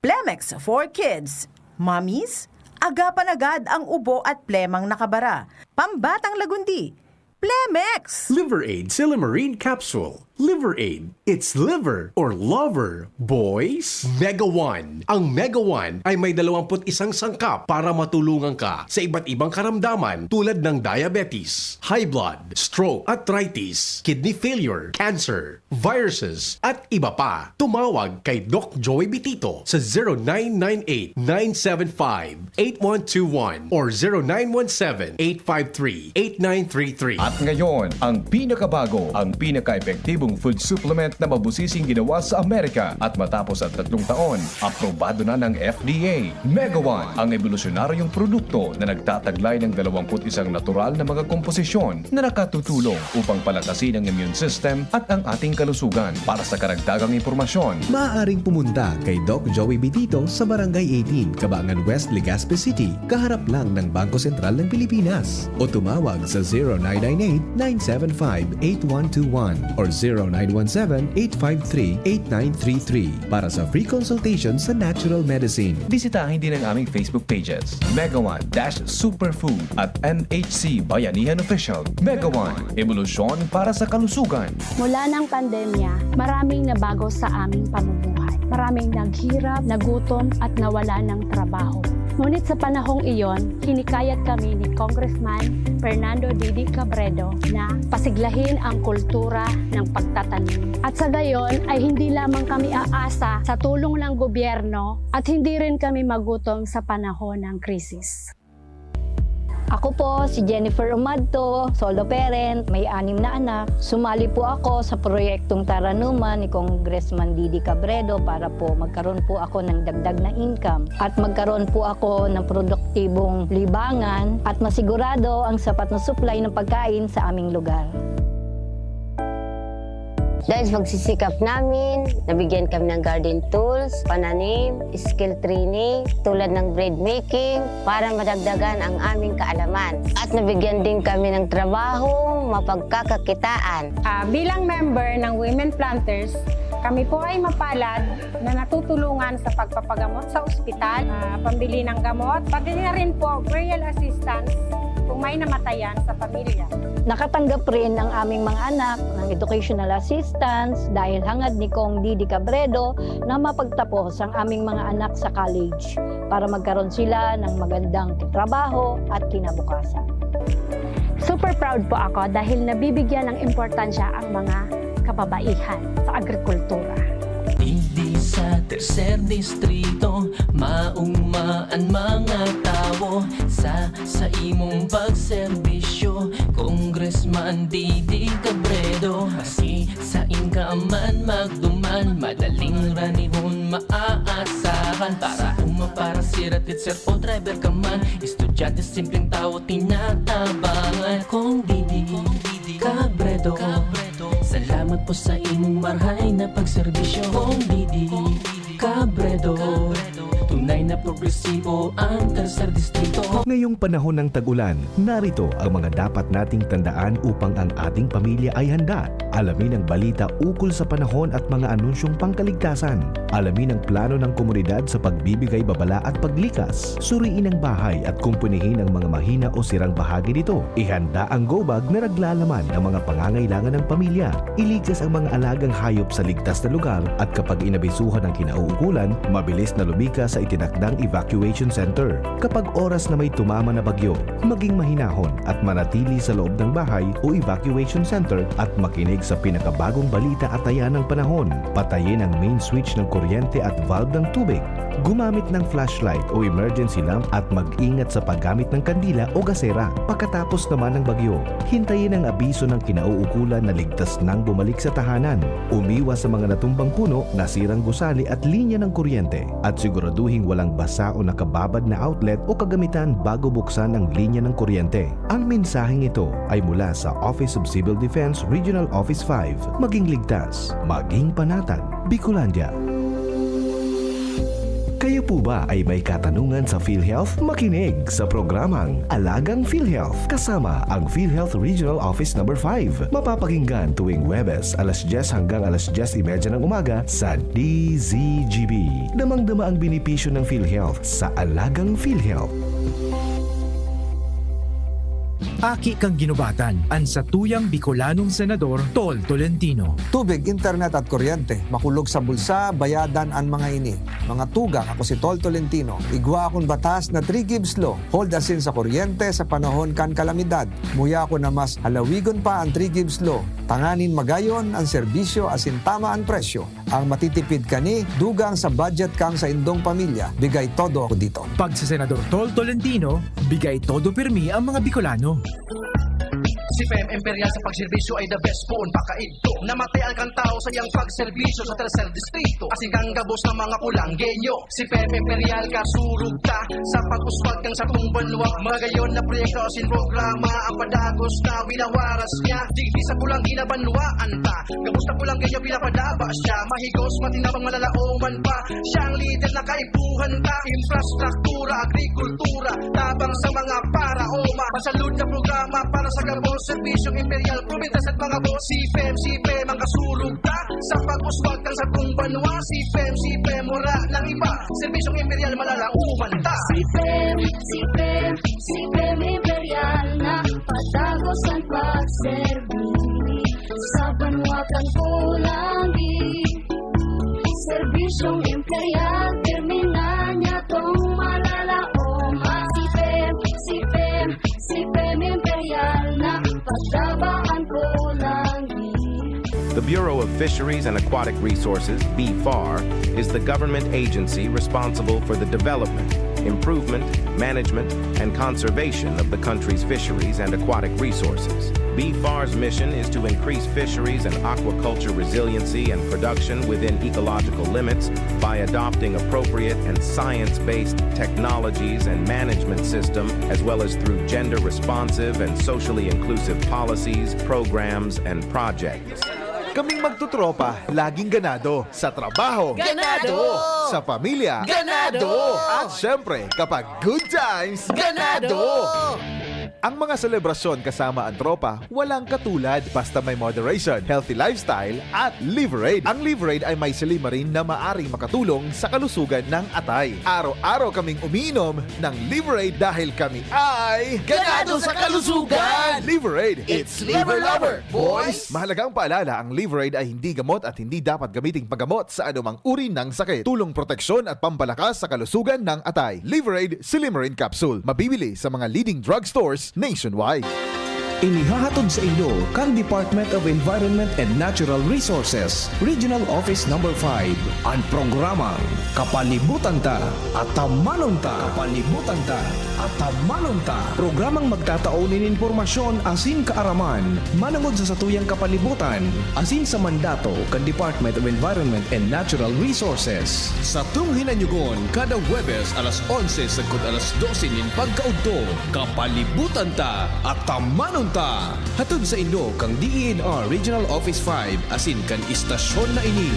Plemex for Kids. Mommies, agapan agad ang ubo at plemang nakabara. Pambatang lagundi. Plemex! Liver Aid Silymarin Capsule. Liver Aid. It's liver or lover, boys. Mega One. Ang Mega One ay may dalawampu't isang sangkap para matulungan ka sa iba't ibang karamdaman tulad ng diabetes, high blood, stroke, arthritis, kidney failure, cancer, viruses, at iba pa. Tumawag kay Doc Joey Bitito sa zero nine nine eight, nine seven five, eight one two one or zero nine one seven, eight five three, eight nine three three. At ngayon, ang pinakabago, ang pinaka-epektibong food supplement na mabusising ginawa sa Amerika at matapos ang tatlong taon, aprobado na ng F D A. Mega One, ang ebolusyonaryong produkto na nagtataglay ng dalawampu't isang natural na mga komposisyon na nakatutulong upang palakasin ang immune system at ang ating kalusugan. Para sa karagdagang impormasyon, Maaaring pumunta kay Doc Joey Bitito sa Barangay eighteen, Cabangan West, Legazpi City, kaharap lang ng Bangko Sentral ng Pilipinas. O tumawag sa zero nine nine eight, nine seven five, eight one two one or zero nine one seven, eight five three, eight nine three three para sa free consultation sa natural medicine. Bisitahin din ang aming Facebook pages, Mega One dash Superfood at M H C Bayanihan Official. Mega One, ebolusyon para sa kalusugan. Mula ng pandemya, maraming nabago sa aming pamumuhay. Maraming naghirap, nagutom, at nawala ng trabaho. Ngunit sa panahong iyon, hinikayat kami ni Congressman Fernando Didi Cabredo na pasiglahin ang kultura ng pagtatanim. At sa gayon ay hindi lamang kami aasa sa tulong ng gobyerno at hindi rin kami magutom sa panahon ng krisis. Ako po si Jennifer Umadto, solo parent, may anim na anak. Sumali po ako sa proyektong Taranuman ni Congressman Didi Cabredo para po magkaroon po ako ng dagdag na income at magkaroon po ako ng produktibong libangan at masigurado ang sapat na supply ng pagkain sa aming lugar. Dahil sa pagsisikap namin, nabigyan kami ng garden tools, pananim, skill training, tulad ng bread making, para madagdagan ang aming kaalaman. At nabigyan din kami ng trabahong mapagkakakitaan. Ah, bilang member ng Women Planters, kami po ay mapalad na natutulungan sa pagpapagamot sa ospital, ah, pambili ng gamot, pati na rin po burial assistance kung may namatayan sa pamilya. Nakatanggap rin ang aming mga anak ng educational assistance dahil hangad ni Cong Didi Cabredo na mapagtapos ang aming mga anak sa college para magkaroon sila ng magandang trabaho at kinabukasan. Super proud po ako dahil nabibigyan ng importansya ang mga kababaihan sa agrikultura. Digdi sa tercer distrito, mauma an mga tawo sa, sa imong pagserbisyo, Congressman Didi Cabredo. Asi, sain ka man magduman, madaling ranihon maaasahan. Para uma, para sira, teacher o driver ka man, estudyante, simpleng tawo, tinatabangan. Cong Didi Cabredo, salamat po sa imong marhay na pagserbisyo. Cong Didi Cabredo, tunay na progresibo ang Tercer Distrito. Ngayong panahon ng tag-ulan, narito ang mga dapat nating tandaan upang ang ating pamilya ay handa. Alamin ang balita ukol sa panahon at mga anunsyong pangkaligtasan. Alamin ang plano ng komunidad sa pagbibigay babala at paglikas. Suriin ang bahay at kumpunihin ang mga mahina o sirang bahagi nito. Ihanda ang go bag na naglalaman ng mga pangangailangan ng pamilya. Iligtas ang mga alagang hayop sa ligtas na lugar at kapag inabisuhan ang kinauukulan, mabilis na lumikas sa itinakdang evacuation center. Kapag oras na may tumama na bagyo, maging mahinahon at manatili sa loob ng bahay o evacuation center at makinig sa pinakabagong balita at taya ng panahon. Patayin ang main switch ng kuryente at valve ng tubig. Gumamit ng flashlight o emergency lamp at mag-ingat sa paggamit ng kandila o gasera. Pagkatapos naman ng bagyo, hintayin ang abiso ng kinauukulan na ligtas nang bumalik sa tahanan. Umiwas sa mga natumbang puno, nasirang gusali at linya ng kuryente. At siguraduhing walang basa o nakababad na outlet o kagamitan bago buksan ang linya ng kuryente. Ang mensaheng ito ay mula sa Office of Civil Defense Regional Office five. Maging ligtas, maging panatag. Bicolandia. Kayo po ba ay may katanungan sa PhilHealth? Makinig sa programang Alagang PhilHealth kasama ang PhilHealth Regional Office Number five. Mapapakinggan tuwing Huwebes, alas dyes hanggang alas dyes y media ng umaga sa D Z G B. Damang-dama ang benepisyo ng PhilHealth sa Alagang PhilHealth. Aki kan ginubatan, an satuyang Bicolanong Senador Tol Tolentino. Tubig, internet at kuryente, makulog sa bulsa, bayadan an mga ini. Mga tugang, ako si Tol Tolentino. Igwa akong batas na three gives law. Hold asin sa kuryente sa panahon kan kalamidad. Muya ako na mas halawigon pa an three gives law, tanganing magayon an serbisyo asin tama an presyo. Ang matitipid kani, dugang sa budget kan saindong pamilya. Bigay todo ako dito. Pag si Senador Tol Tolentino, bigay todo pirmi ang mga Bicolano. Si P M Imperial sa pagserbisyo ay the best poon pakaidto. Namatay ang kantao sa iyang pagserbisyo sa Tercer Distrito. Asin kang gabos ng mga Pulanggenyo. Si P M Imperial kasurog ta sa pag-uswag kan satong banwa. Magayon na proyekto asin programa ang padagos na winawaras niya. Digdi sa Pulangi na banwaan ta. Gabos na Pulanggenyo pinapadaba siya. Mahigos, matinabang, malalaoman pa. Siya ang lider na kaipuhan ta. Infrastruktura, agrikultura, tabang sa mga paraoma. Masalud na programa para sa gabos Serbisyong Imperial, probinsya sa mga boss. C P M, C P M ang kasurog ta. Sa pag-uswag kan satong banwa, C P M, C P M, wala nang iba. Serbisyong Imperial, malalaoman ta. C P M, C P M, C P M Imperial na patagos ang pagserbi sa banwa kan Pulangi. Serbisyong Imperial, terminal niya tong malalaoman. C P M, C P M, C P M Imperial na pataba ang Pulangi. The Bureau of Fisheries and Aquatic Resources, B F A R, is the government agency responsible for the development, improvement, management, and conservation of the country's fisheries and aquatic resources. B F A R's mission is to increase fisheries and aquaculture resiliency and production within ecological limits by adopting appropriate and science-based technologies and management system, as well as through gender-responsive and socially inclusive policies, programs, and projects. Kaming magtotropa, laging ganado. Sa trabaho. Ganado! Sa pamilya. Ganado! At syempre, kapag good times, Ganado! Ang mga selebrasyon kasama ang tropa, walang katulad. Basta may moderation, healthy lifestyle, at Liverade. Ang Liverade ay may silymarin na maaring makatulong sa kalusugan ng atay. Araw-araw kaming umiinom ng Liverade dahil kami ay Ganado sa kalusugan! Liverade, it's Liver Lover, boys! Mahalagang paalala, ang Liverade ay hindi gamot at hindi dapat gamiting paggamot sa anumang uri ng sakit. Tulong, proteksyon at pampalakas sa kalusugan ng atay. Liverade Silymarin Capsule. Mabibili sa mga leading drugstores nationwide. Inihahatod saindo kan Department of Environment and Natural Resources, Regional Office Number five, an programang Kapalibutan Ta, Atamanon Ta. Kapalibutan Ta, Atamanon Ta. Programang magtatao nin impormasyon asin kaaraman manongod sa satuyang kapalibutan asin sa mandato kan Department of Environment and Natural Resources. Satong hinanyogon kada Huwebes alas onse sagkod alas dose nin pagkaudto, Kapalibutan Ta, Atamanon Ta. Hatod saindo kan D E N R Regional Office five asin kan istasyon na ini.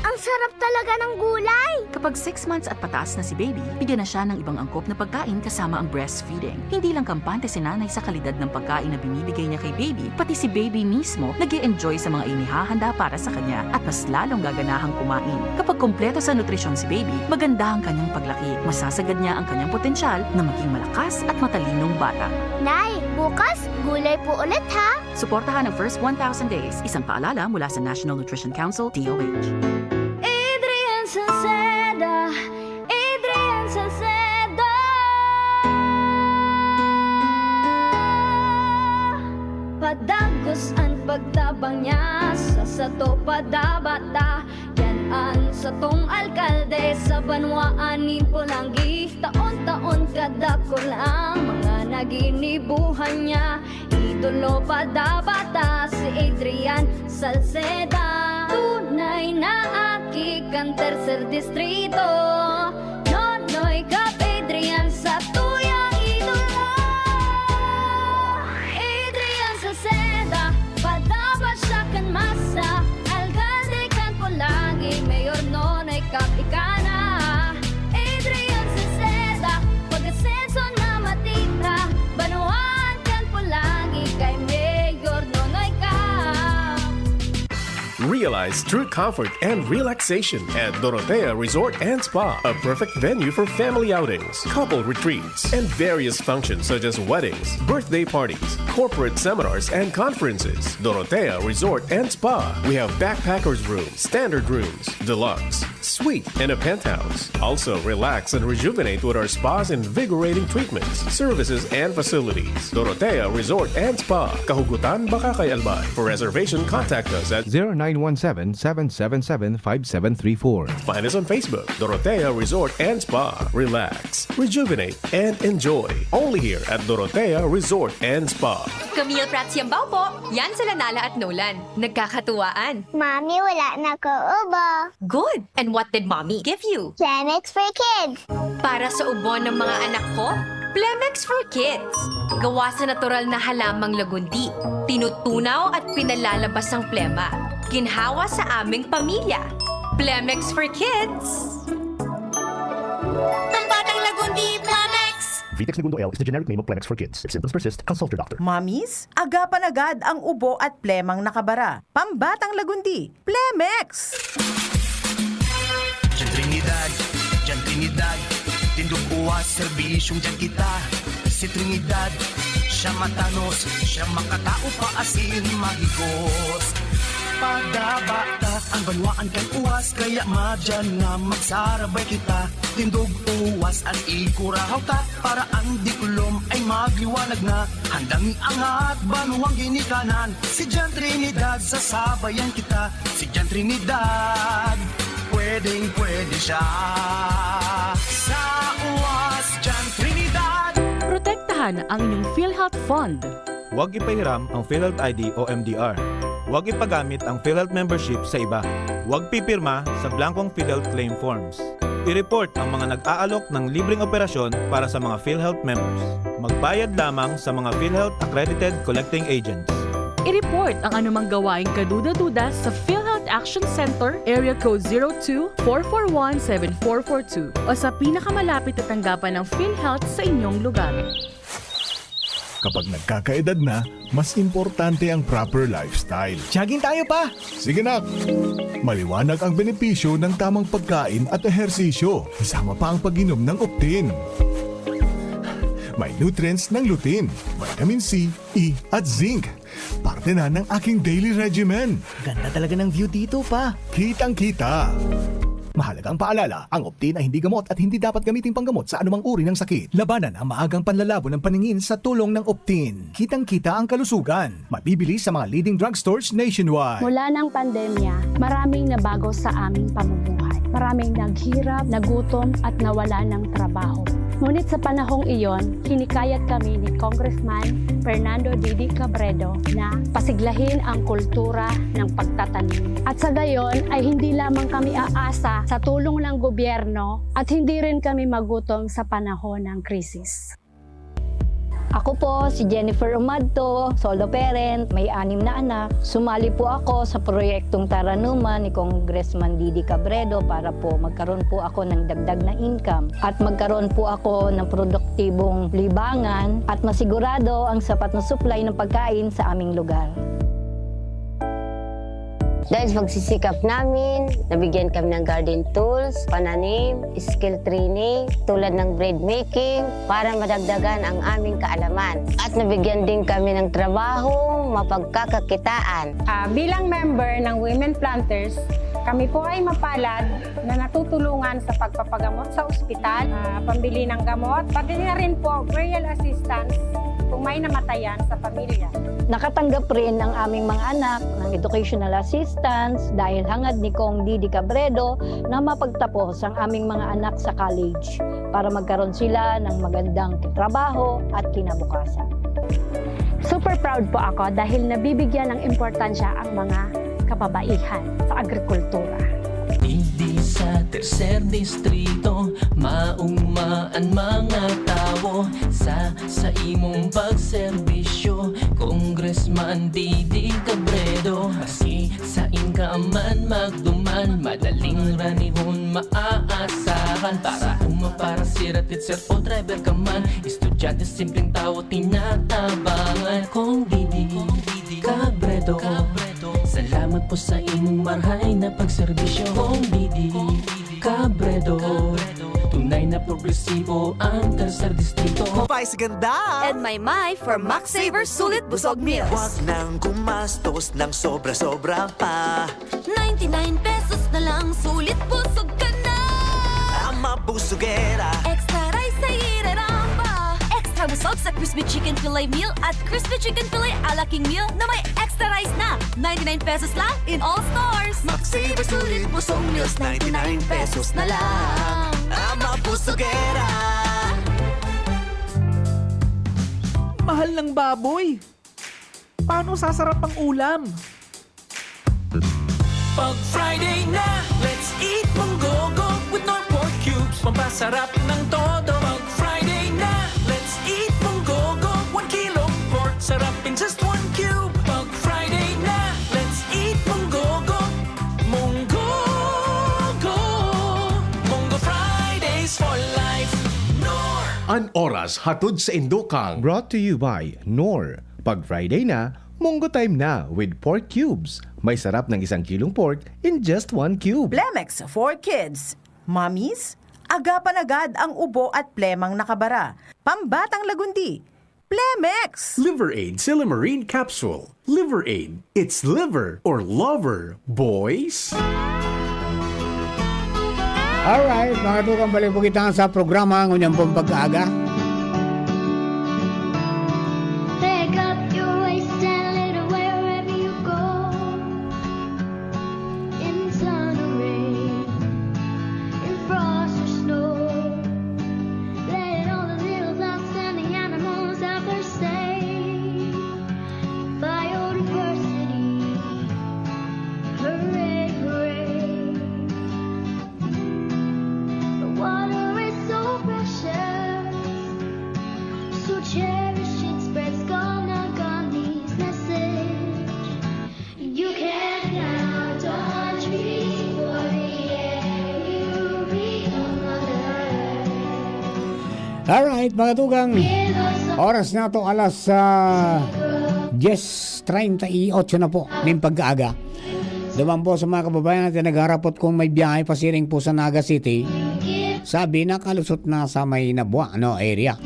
Ang sarap talaga ng gulay! Kapag six months at pataas na si baby, bigyan na siya ng ibang angkop na pagkain kasama ang breastfeeding. Hindi lang kampante si nanay sa kalidad ng pagkain na binibigay niya kay baby, pati si baby mismo nag-e-enjoy sa mga inihahanda para sa kanya at mas lalong gaganahang kumain. Kapag kompleto sa nutrisyon si baby, maganda ang kanyang paglaki, masasagad niya ang kanyang potensyal na maging malakas at matalinong bata. Nay, bukas, gulay po ulit ha! Suportahan ang first one thousand days, isang paalala mula sa National Nutrition Council, D O H. Adrian Salceda, Adrian Salceda. Padagos an pagtabang niya, sa sato padabata. Yan an satong alkalde sa banwaan nin Polangui. Taon-taon kadakul ang mga naginibuhan niya. Idolo padabata si Adrian Salceda. Tunay na aki kan Tercer Distrito. Nonoy Cap Adrian satuyang idolo. Adrian Salceda, padaba siya kan masa. Alkalde kan Polangui, Mayor Nonoy Cap ika na. Adrian Salceda, pag-asenso na matita. Banwaan kan Polangui kay Mayor Nonoy Cap. Realize true comfort and relaxation at Dorotea Resort and Spa, a perfect venue for family outings, couple retreats, and various functions such as weddings, birthday parties, corporate seminars, and conferences. Dorotea Resort and Spa. We have backpackers room, standard rooms, deluxe, suite, and a penthouse. Also, relax and rejuvenate with our spa's invigorating treatments, services, and facilities. Dorotea Resort and Spa. Kahugutan, Bacacay, Albay. For reservation, contact us at zero nine one seven, seven seven seven, five seven three four. Find us on Facebook, Dorotea Resort and Spa. Relax, rejuvenate, and enjoy. Only here at Dorotea Resort and Spa. Camille Prats Yambao po. Yan sila Nala at Nolan. Nagkakatuwaan. Mami, wala na ko ubo. Good! And what did Mommy give you? Plemex for Kids. Para sa ubo ng mga anak ko, Plemex for Kids. Gawa sa natural na halamang lagundi. Tinutunaw at pinalalabas ang plema. Ginhawa sa aming pamilya. Plemex for Kids. Ang batang lagundi, Plemex! Vitex Negundo L is the generic name of Clemex for kids. If symptoms persist, consult your doctor. Mommies, agapan agad ang ubo at plemang nakabara. Pambatang lagundi, Plemex! Diyan Trinidad, diyan Trinidad, tindog uwas, serbisyong diyan kita. Si Trinidad, siya matanos, siya makatao pa asin mahigos. Padabata ang banwaan kan uwas, kaya madyan na magsarabay kita. Tindog uwas an ikurahaw ta, para ang diklom ay magliwanag na. Handang iangat banwang ginikanan, si Jan Trinidad, sasabayan kita. Si Jan Trinidad, pwedeng pwede siya. Sa uwas, Jan Trinidad. Protektahan ang inyong PhilHealth Fund. Huwag ipahiram ang PhilHealth I D o M D R. Huwag ipagamit ang PhilHealth membership sa iba. Huwag pipirma sa blankong PhilHealth claim forms. I-report ang mga nag-aalok ng libreng operasyon para sa mga PhilHealth members. Magbayad lamang sa mga PhilHealth accredited collecting agents. I-report ang anumang gawaing kaduda-duda sa PhilHealth Action Center, Area Code zero two, four four one, seven four four two o sa pinakamalapit na tanggapan ng PhilHealth sa inyong lugar. Kapag nagkakaedad na, mas importante ang proper lifestyle. Jogging tayo pa! Sige nak! Maliwanag ang benepisyo ng tamang pagkain at ehersisyo, kasama pa ang pag-inom ng Optin. May nutrients ng lutein, vitamin C, E at zinc. Parte na ng aking daily regimen. Ganda talaga ng view dito pa. Kitang-kita. Mahalagang paalala, ang Optin ay hindi gamot at hindi dapat gamiting panggamot sa anumang uri ng sakit. Labanan ang maagang panlalabo ng paningin sa tulong ng Optin. Kitang-kita ang kalusugan. Mabibili sa mga leading drugstores nationwide. Mula ng pandemya, maraming nabago sa aming pamumuhay. Maraming naghirap, nagutom at nawala ng trabaho. Ngunit sa panahong iyon, hinikayat kami ni Congressman Fernando Didi Cabredo na pasiglahin ang kultura ng pagtatanim. At sa gayon ay hindi lamang kami aasa sa tulong ng gobyerno at hindi rin kami magutom sa panahon ng krisis. Ako po si Jennifer Umadto, solo parent, may anim na anak. Sumali po ako sa proyektong Taranuman ni Congressman Didi Cabredo para po magkaroon po ako ng dagdag na income at magkaroon po ako ng produktibong libangan at masigurado ang sapat na supply ng pagkain sa aming lugar. Dahil sa pagsisikap namin, nabigyan kami ng garden tools, pananim, skill training, tulad ng bread making, para madagdagan ang aming kaalaman. At nabigyan din kami ng trabaho, mapagkakakitaan. Ah, bilang member ng Women Planters, kami po ay mapalad na natutulungan sa pagpapagamot sa ospital, ah, pambili ng gamot, pati na rin po burial assistance kung may namatayan sa pamilya. Nakatanggap rin ang aming mga anak ng educational assistance dahil hangad ni Cong Didi Cabredo na mapagtapos ang aming mga anak sa college para magkaroon sila ng magandang trabaho at kinabukasan. Super proud po ako dahil nabibigyan ng importansya ang mga kababaihan sa agrikultura. Digdi sa tercer distrito, mauma an mga tawo sa, sa imong pagserbisyo, Congressman Didi Cabredo. Maski sain ka man magduman, madaling ranihon maaasahan. Para uma, para sira, teacher o driver ka man, estudyante, simpleng tawo, tinatabangan. Cong Didi Cabredo, salamat po sa imong marhay na pagserbisyo. Cong Didi Cabredo, tunay na progresibo ang tercer distrito. Pais ganda! And may may for Max Saver Sulit Busog Meals. Wag nang gumastos ng sobra-sobra pa. Ninety-nine pesos na lang, sulit busog ka na! Ama Busugera. Extra rice sa ireramba. Extra busog sa crispy chicken fillet meal at crispy chicken fillet a la king meal na may extra rice na. Ninety-nine pesos lang in all stores. Max Saver Sulit Busog Meals, ninety-nine pesos na lang. Ama Busugera. Mahal ng baboy! Paano sasarap ang ulam? Pag Friday na, let's eat Munggogo with Knorr pork cubes. Pampasarap ng todo. Pag Friday na, let's eat Munggogo. One kilong pork, sarap in just one cube. Pag Friday na, let's eat Munggogo. Munggogo. Munggo Fridays for life. Knorr. An oras hatod sa Indokang. Brought to you by Knorr. Pag Friday na, Munggo Time na with pork cubes. May sarap ng isang kilong pork in just one cube. Plemex for Kids. Mommies, agapan agad ang ubo at plemang nakabara. Pambatang lagundi. Plemex! Liver Aid Silymarin Capsule. Liver Aid. It's liver or lover, boys. Alright, mga tugang, balik po kita sa programa ngunyan pong pag-aaga. Pick up your waist and litter wherever you go. In sun or rain, in frost or snow. Let all the little plants and the animals have their say. Biodiversity, hooray, hooray. The water is so precious, so cherish it, spread Skull Nagani's message. You can plant a tree for the air, you become mother. Alright, mga tugang. Oras na to, alas ah, diyes treinta y ocho na po ning pag-aaga. Duman po sa mga kababayan natin nagharapot kung may biyahe pasiring po sa Naga City. Sabi, nakalusot na sa may Nabua, no, area.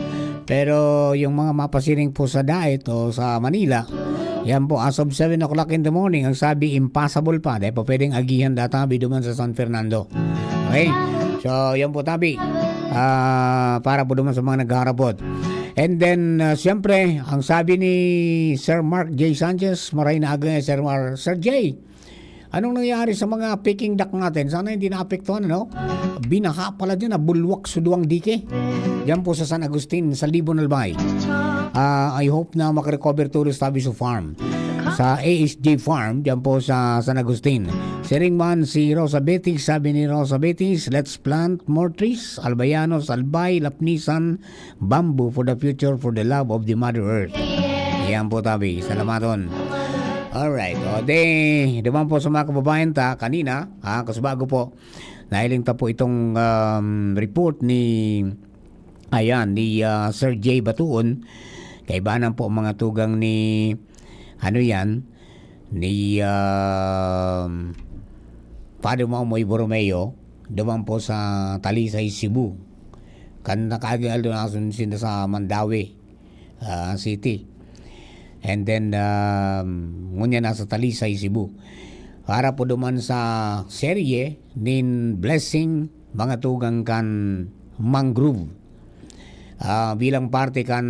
Pero yung mga mapasiring po sa Daet o sa Manila, yan po, as of seven o'clock in the morning, ang sabi, impossible pa. Dahil po pwedeng agihan databi duman sa San Fernando. Okay? So, yan po, tabi. Ah, para po duman sa mga nagharapot. And then, ah, siyempre, ang sabi ni Sir Mark J Sanchez, maray na aga, Sir Mar-, Sir J, anong nangyari sa mga peking duck natin? Sana hindi naapektuhan, ano? Binaha pala dyan, nabulwak sa duwang dike. Diyan po sa San Agustin, sa Libon, Albay. Ah, I hope na makarecover tulos tabi sa farm. Sa A S J Farm, diyan po sa San Agustin. Siring man si Rosa Betis, sabi ni Rosa Betis, let's plant more trees, Albayanos, Albay, Lapnisan, bamboo for the future, for the love of the Mother Earth. Yan po, tabi. Salamaton. Alright. O, de, duman po sa mga kababayan ta, kanina, ha, kasi bago po, nahiling ta po itong um, report ni, ayan, ni ah, Sir J Batuon. Kaibanan po ang mga tugang ni, ano yan, ni um, Father Mamoy Borromeo, duman po sa Talisay, Cebu. Kan nakaagi aldo na sun sinda sa Mandaue ah, City. And then, um, ngunyan nasa Talisay, Cebu. Para po duman sa serye nin blessing mga tugang kan mangrove. Ah, bilang parte kan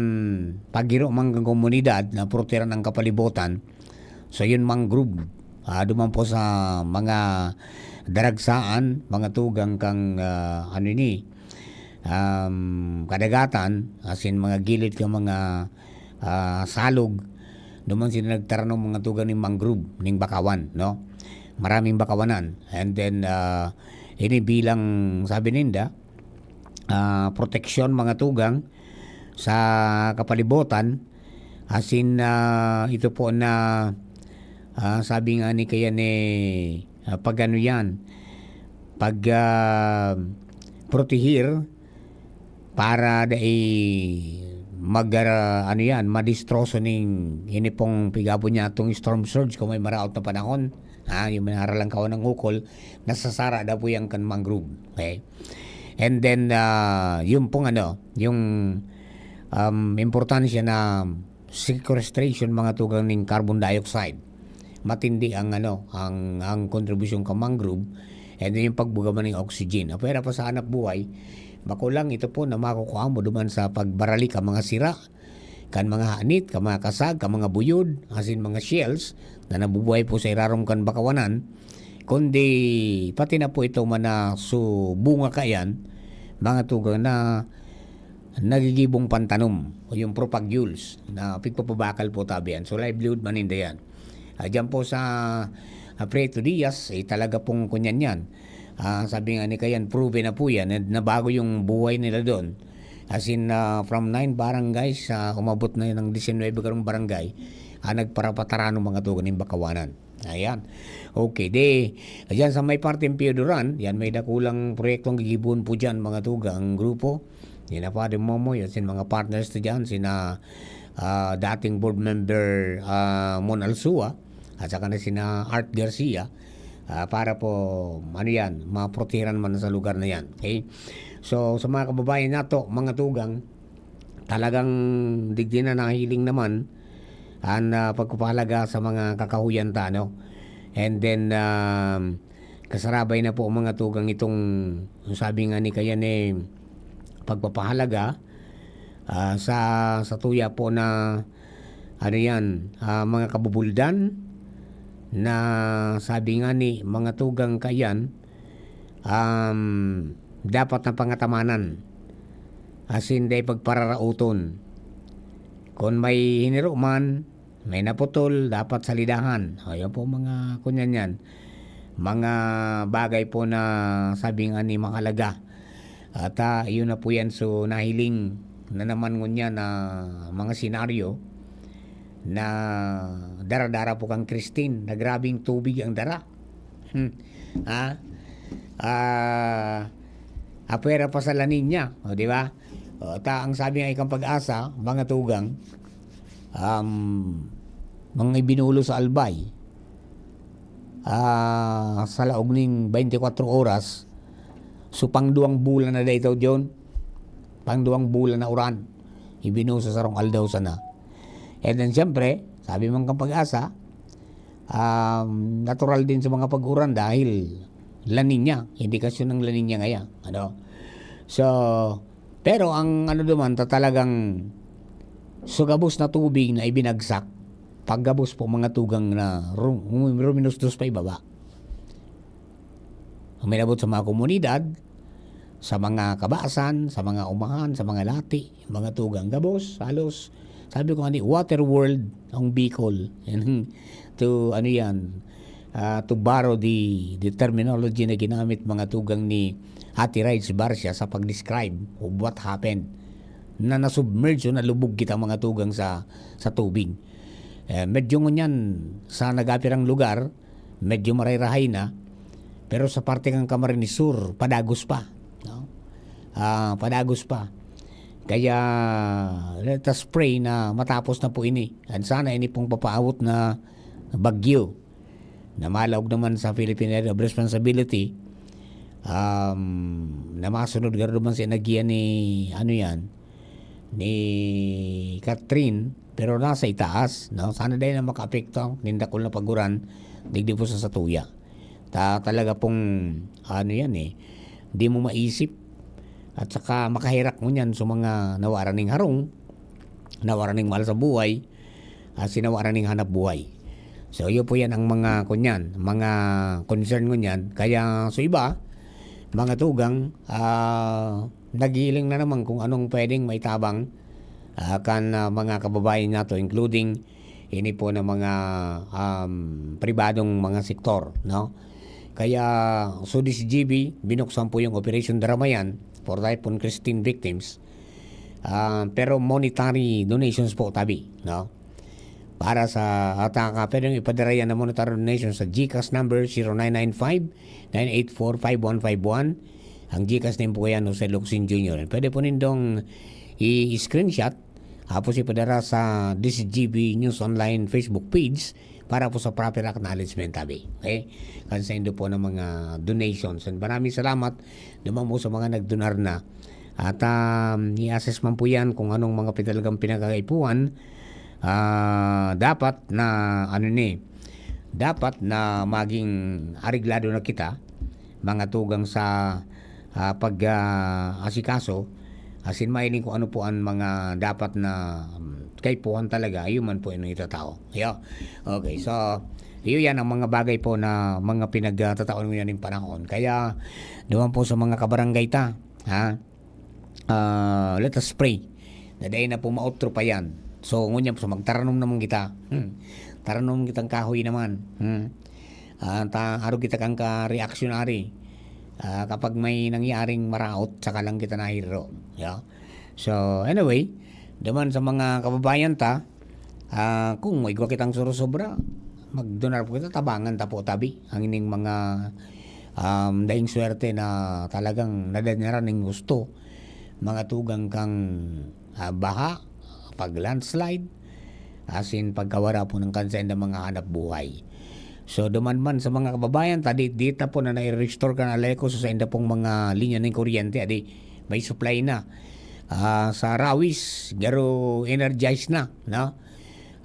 paghiro man kan komunidad na proteran ang kapalibotan, so yun mangrove. Ah, duman po sa mga daragsaan, mga tugang kang ah, ano ini, um, kadagatan, asin mga gilid ka mga ah, salog, duman sila nagtaranom mga tugang ning mangrove, ning bakawan, no? Maraming bakawanan. And then, ah, ini bilang, sabi ninda, ah, proteksyon mga tugang sa kapalibotan, asin ah, ito po na, ah, sabi nga ni kaya ni ah, pag ano yan, pag ah, protehir para dai mag ah, ano yan, madistroso ning ini pong pigabon niya atong storm surge kung may maraot na panahon. Ha, yung may haralang kawan ng ukol, nasasara daw po yan kan mangrove. Okay? And then, ah, yung pong ano, yung um, importansya na sequestration, mga tugang ning carbon dioxide. Matindi ang ano, ang ang kontribusyon ka mangrove, and then yung pagbuga man ng oxygen. Apwera pa sa hanap buhay, makulang ito po na makukuha mo duman sa pagbarali ka mga sira, kan mga hanit, ka mga kasag, ka mga buyod, asin mga shells na nabubuhay po sa irarom kan bakawanan, kundi pati na po ito man na su bunga kayan, mga tugang na nagigibong pantanom o yung propagules na pigpapabakal po tabi yan. So, livelihood man ninda yan. Ah, diyan po sa ah, Prieto Diaz, eh, talaga pong kunyan yan. Ah, sabi nga ni Kayan, proven na po yan. Na, nabago yung buhay nila doon. As in, ah, from nine barangays, ah, umabot na ng diecinuebe karong barangay, ah, nagparapatarano mga tugang ning bakawanan. Ayan. Okay, de, ayan sa may parte ng Pioduran, yan may dakulang proyektong gigibuhon po dyan, mga tugang grupo. Sina Father Momoy, at sin mga partners to dyan, sina, ah, dating board member, ah, Mon Alsua, at saka na sina Art Garcia, ah, para po, ano yan, maprotehiran man sa lugar na yan. Okay? So, sa mga kababayan nato, mga tugang, talagang digdi na nahiling naman ang, ah, pagpapahalaga sa mga kakahuyan ta, no? And then, um, kasarabay na po, mga tugang, itong, sabi nga ni Kayan, eh, pagpapahalaga, ah, sa, sa tuya po na, ano yan, ah, mga kabubuldan na, sabi nga ni, mga tugang, Kayan, um, dapat na pangatamanan. Asin dai pagpararaoton. Kun may hiniro man, may naputol, dapat salidahan. O, yan po mga kunyan yan. Mga bagay po na sabi nga ni mahalaga. At, ah, yun na po yan. So, nahiling na naman ngunyan na mga senaryo na dara-dara po kan Christine na grabing tubig ang dara. Hmm. Ha? Ah, apwera pa sa La Niña, o, di ba? O, ta, ang sabi nga ikang Pag-asa, mga tugang, um, mga ibinulo sa Albay, ah, sa laog ning twenty-four oras, so pang duwang bulan na dai ito, John. Pang duwang bulan na uran. Ibinulo sa sarong aldaw sana. And then, siyempre, sabi man kang Pag-asa, um, natural din sa mga pag-uran dahil La Niña, indikasyon ng La Niña ngaya, ano. So, pero ang ano naman, ta-, talagang sugabos na tubig na ibinagsak, paggabos po, mga tugang, na ru-, ruminusdos pa ibaba. Uminabot sa mga komunidad, sa mga kabasan, sa mga umahan, sa mga lati, mga tugang gabos, halos, sabi ko nga ni, water world ang Bicol. Yan ang, to, ano yan, ah, to borrow the, the terminology na ginamit, mga tugang, ni Ate Rides Barcia sa pag-describe of what happened, na nasubmerge o nalubog kita, mga tugang, sa, sa tubig. Eh, medyo ngunyan sa nagapirang lugar, medyo maray-rahay na, pero sa parte kan Camarines Sur, padagos pa, no? Ah, padagos pa. Kaya, let us pray na matapos na po ini. At sana ini pong papaawot na bagyo na malaog naman sa Philippine Area of Responsibility, um, na masunod garo man sa inagihan ni, ano yan, ni Catherine, pero nasa itaas, no? Sana dai na makaapekto ang nindakol na paguran, digdi po sa satuya. Ta-, talaga pong, ano yan eh, di mo maisip. At saka makaherak mo niyan sa mga nawaran ning harong, nawaran ning mahal sa buhay, ah, sinawaran ning hanap buhay. So, yun po yan ang mga, kunyan, mga concern ngunyan. Kaya, so iba, mga tugang, ah, naghihiling na naman kung anong pwedeng maitabang, ah, kan, ah, mga kababayan nato, including ini po ng mga, um, pribadong mga sektor, no? Kaya, so this G B, binuksan po yung Operation Drama yan for Typhoon Christine victims. Ah, pero monetary donations po, tabi, no? Para sa, at, ah, pwedeng ipadara yan ng monetary donation sa GCash number zero nine nine five, nine eight four, five one five one. Ang GCash name po yan, Jose Locsin Junior. Pwede po nindong i-screenshot, tapos ipadara sa this G B News Online Facebook page para po sa proper acknowledgement, tabi. Okay? Kan saindo po ng mga donations. And maraming salamat naman po sa mga nagdonar na. At, um, i-assess man po yan kung anong mga talagang pinagkakaipuhan. Ah, dapat na, ano ni, dapat na maging areglado na kita, mga tugang, sa, ah, pag, ah, asikaso, asin mahiling kung ano po ang mga dapat na, um, kaipuhan talaga, ayun man po yung itatao. Yo. Okay, so, yun yan ang mga bagay po na mga pinagtatao ngunyan ng panahon. Kaya, duman po sa mga kabarangay ta, ha? Ah, let us pray na dai na po maotro pa yan. So, ngunyan po, so magtaranom naman kita. Hmm. Taranom kitang kahoy naman. Hmm. Ah, ta-, arog kita kan ka-reactionary. Ah, kapag may nangyaring maraot, saka lang kita nahiro. Yeah. So, anyway, duman sa mga kababayan ta, ah, kung may igwa kitang surusobra, magdonar po kita, tabangan ta po tabi ang ining mga, um, daing swerte na talagang nadanaran ning gusto mga tugang kan, ah, baha, pag-landslide, asin pagkawara po kan saindang mga hanapbuhay. So, duman man sa mga kababayan ta, di, dita po na nai-restore kan Aleco sa sainda pong mga linya nin kuryente, adi, may supply na. Ah, sa Rawis, garo energized na, no?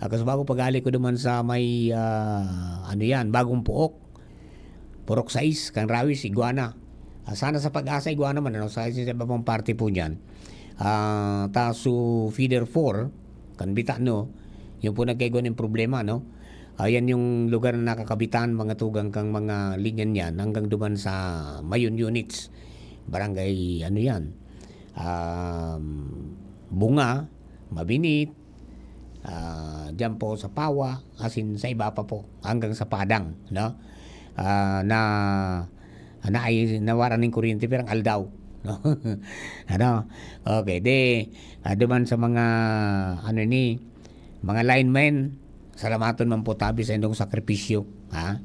Ah, kasi bago paghali ko duman sa may, ah, ano yan, Bagong Puok, Purok sais, kan Rawis, Iguana. Ah, sana sa Pag-asa, Iguana man, ano, sa, sa iba pang parte po dyan. Ah, ta su feeder four, kan Bitano, yun po nagkaigwa ng problema, no? Ayan yung lugar na nakakabitan, mga tugang kang mga linya niyan, hanggang duman sa Mayon Units, barangay, ano yan, um, Bunga, Mabinit, ah, diyan po sa Pawa, asin sa iba pa po, hanggang sa Padang, no? Ah, na, na ay nawaran nin kuryente pirang aldaw, no? Ano? Okay, di, ah, duman sa mga, ano ni, mga linemen, salamaton man po tabi sa indong sakripisyo, ha?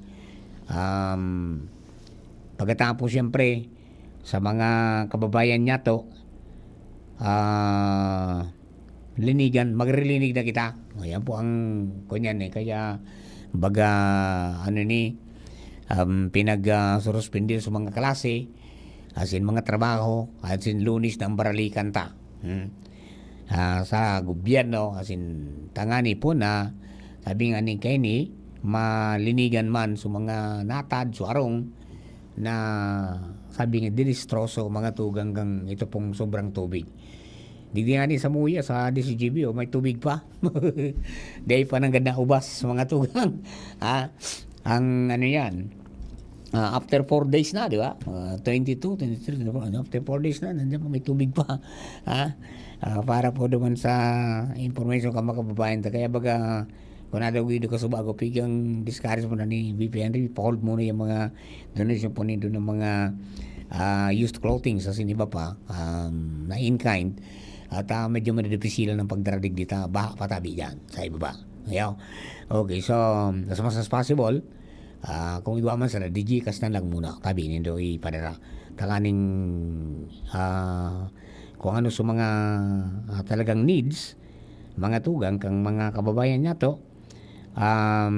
Um, pagkatapos, siyempre, sa mga kababayan niyato, ah, linigan, magrilinig na kita. Ayan po ang kunyan eh. Kaya, baga, ano ni, um, pinag, ah, suruspindi sa mga klase, asin mga trabaho, asin Lunes na ang baralikan ta. Hmm. Ah, sa gobyerno, asin tangani po na, sabi nga ni Kenny, malinigan man sa mga natad, sa arong, na sabi nga, dinistroso, mga tugang kang ito pong sobrang tubig. Digdi nga ni sa Muya, sa D C G B, oh, may tubig pa. Dahil pa nanggad na ubas, mga tugang. Ha? Ang ano yan, ah, after four days na, di ba? Ah, twenty-two, twenty-three, twenty-four, ano, after four days na, nandiyan pa, may tubig pa. Ha? Ah, para po naman sa information ka, mga kababayan ta. Kaya baga, kung nadaw gido ka sa bago, pigang discourage mo na ni V P Henry, pa-hold muna yung mga donation po nindo ng mga, ah, used clothing sa siniba pa, um, na in kind. At, ah, medyo madidipisilan ang pagdaradig dita, baha patabi dyan, sa ibaba. Ayaw. Okay, so, as much as possible, ah, kung igwa man sana, di-GCash na lang muna, tabi nindo ipadara. Tanganing, ah, kung ano sa mga, ah, talagang needs, mga tugang kang mga kababayan niyato, um,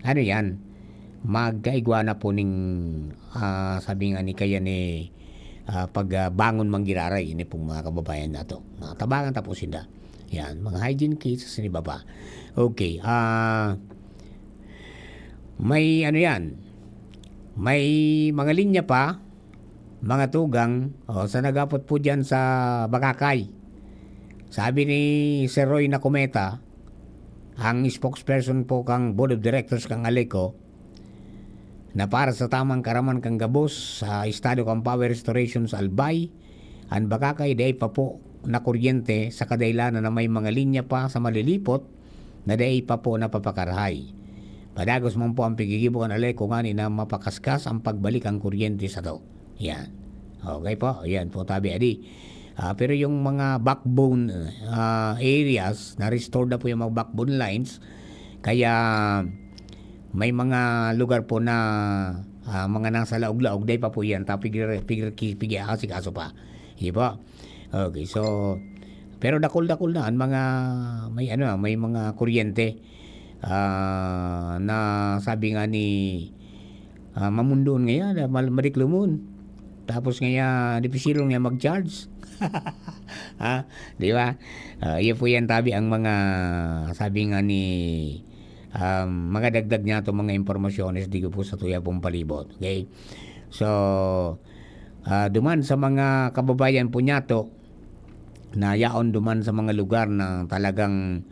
ano yan, magkaigwa na po ning, ah, sabi nga ni kaya ni, ah, pag, ah, bangon manggiraray, ini pong mga kababayan nato. Mga tabangan ta po sinda. Yan, mga hygiene kits, siniba pa. Okay, ah, may ano yan, may mga linya pa, mga tugang, o, sa nagapot po dyan sa Bakakay. Sabi ni Sir Roy Nacometa, ang spokesperson po kang Board of Directors kang Aleco, na para sa tamang karaman kan gabos sa estado kan power restoration sa Albay, an Bakakay dai pa po nakuryente sa kadahilanan na may mga linya pa sa malilipot na dai pa po napapakarahay. Padagos man po ang pigigibo kan Aleco ngani na mapakaskas ang pagbalik ang kuryente sato. Yan. Okay po, yan po tabi adi. Ah, pero yung mga backbone, ah, areas, na-restore na po yung mga backbone lines, kaya may mga lugar po na, ah, mga nasa laog-laog, dai pa po yan, ta pigre-, pigre-, ki-, pig-aasikaso pa. Di ba? Okay, so, pero dakul-dakul na ang mga, may ano, may mga kuryente, ah, na sabi nga ni, ah, mamundoon ngayon, ah, mal-, madiklumun. Tapos ngaya, dipisilon nga mag-charge. Ha? Di ba? Ah, iyo po yan, tabi ang mga, sabi nga ni, um, mga dagdag niya itong mga impormasyones, di ko po sa tuya pong palibot. Okay? So, ah, duman sa mga kababayan po niyato, na yaon duman sa mga lugar na talagang,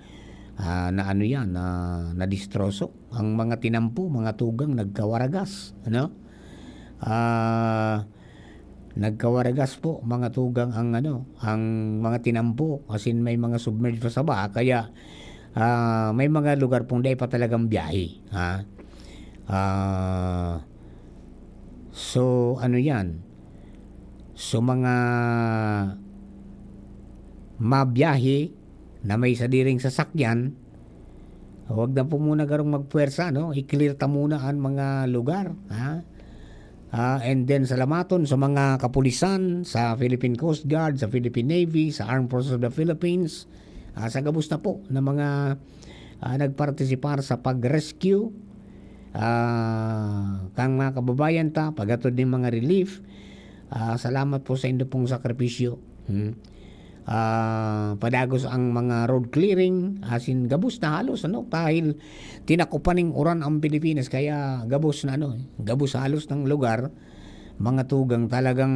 ah, na ano yan, na nadistroso. Ang mga tinampo, mga tugang nagkawaragas, ano? Ah, nagkawaragas po, mga tugang, ang ano, ang mga tinampo, as in, may mga submerged pa sa baha, kaya, ah, may mga lugar pong dai pa talagang biyahe, ha? Ah, so, ano yan? So, mga mabiyahe na may sadiring sasakyan, wag na po muna garong magpuwersa, no? I-clear ta muna ang mga lugar, ha? Ah, and then salamaton sa mga kapulisan, sa Philippine Coast Guard, sa Philippine Navy, sa Armed Forces of the Philippines, ah, sa gabos na po na mga, ah, nagpartisipar sa pag-rescue, ah, kan mga kababayan ta, paghatod nin mga relief. Ah, salamat po sa indo pong sakripisyo. Hmm. Ah, padagos ang mga road clearing, asin gabos na halos, ano, dahil tinakopan ning uran ang Pilipinas, kaya gabos na, ano, gabos halos ng lugar, mga tugang talagang,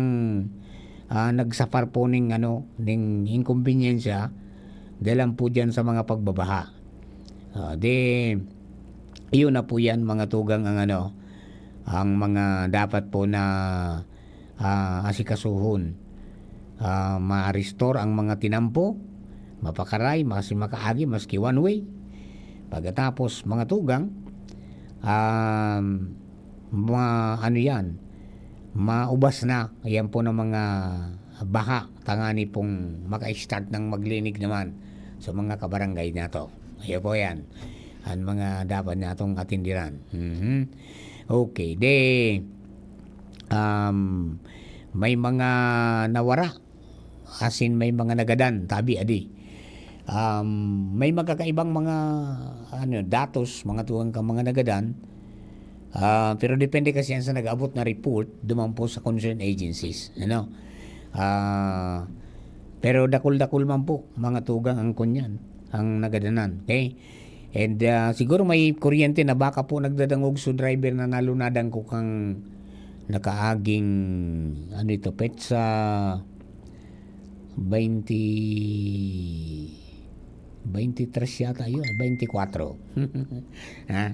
ah, nagsapar po ning, ano, ning inkombinyensya dahil lang po diyan sa mga pagbabaha. Ah, di, iyon na po yan, mga tugang, ang, ano, ang mga dapat po na, ah, asikasuhon. Ah, ma-restore ang mga tinampo, mapakaray, mas makaagi, maski one way. Pagkatapos, mga tugang, um, ma-, ano yan, maubas na. Yan po ng mga baha, tangani pong maka-start ng maglinig naman sa mga kabarangay nato. Ayan po yan. Ang mga dapat natong atindiran. Mhm. Okay, de, um, may mga nawara, asin may mga nagadan, tabi, adi. Um, may magkakaibang mga, ano, datos, mga tugang ka mga nagadan. Ah, pero depende kasi yan sa nag-abot na report, duman po sa concerned agencies, ano? Ah, pero dakul-dakul man po, mga tugang ang kunyan, ang nagadanan, okay? And, ah, siguro may kuryente na baka po nagdadangog sa driver na nalunadan ko kang nakaaging, ano ito, petsa twenty, twenty-three yata yun, twenty-four. Ha?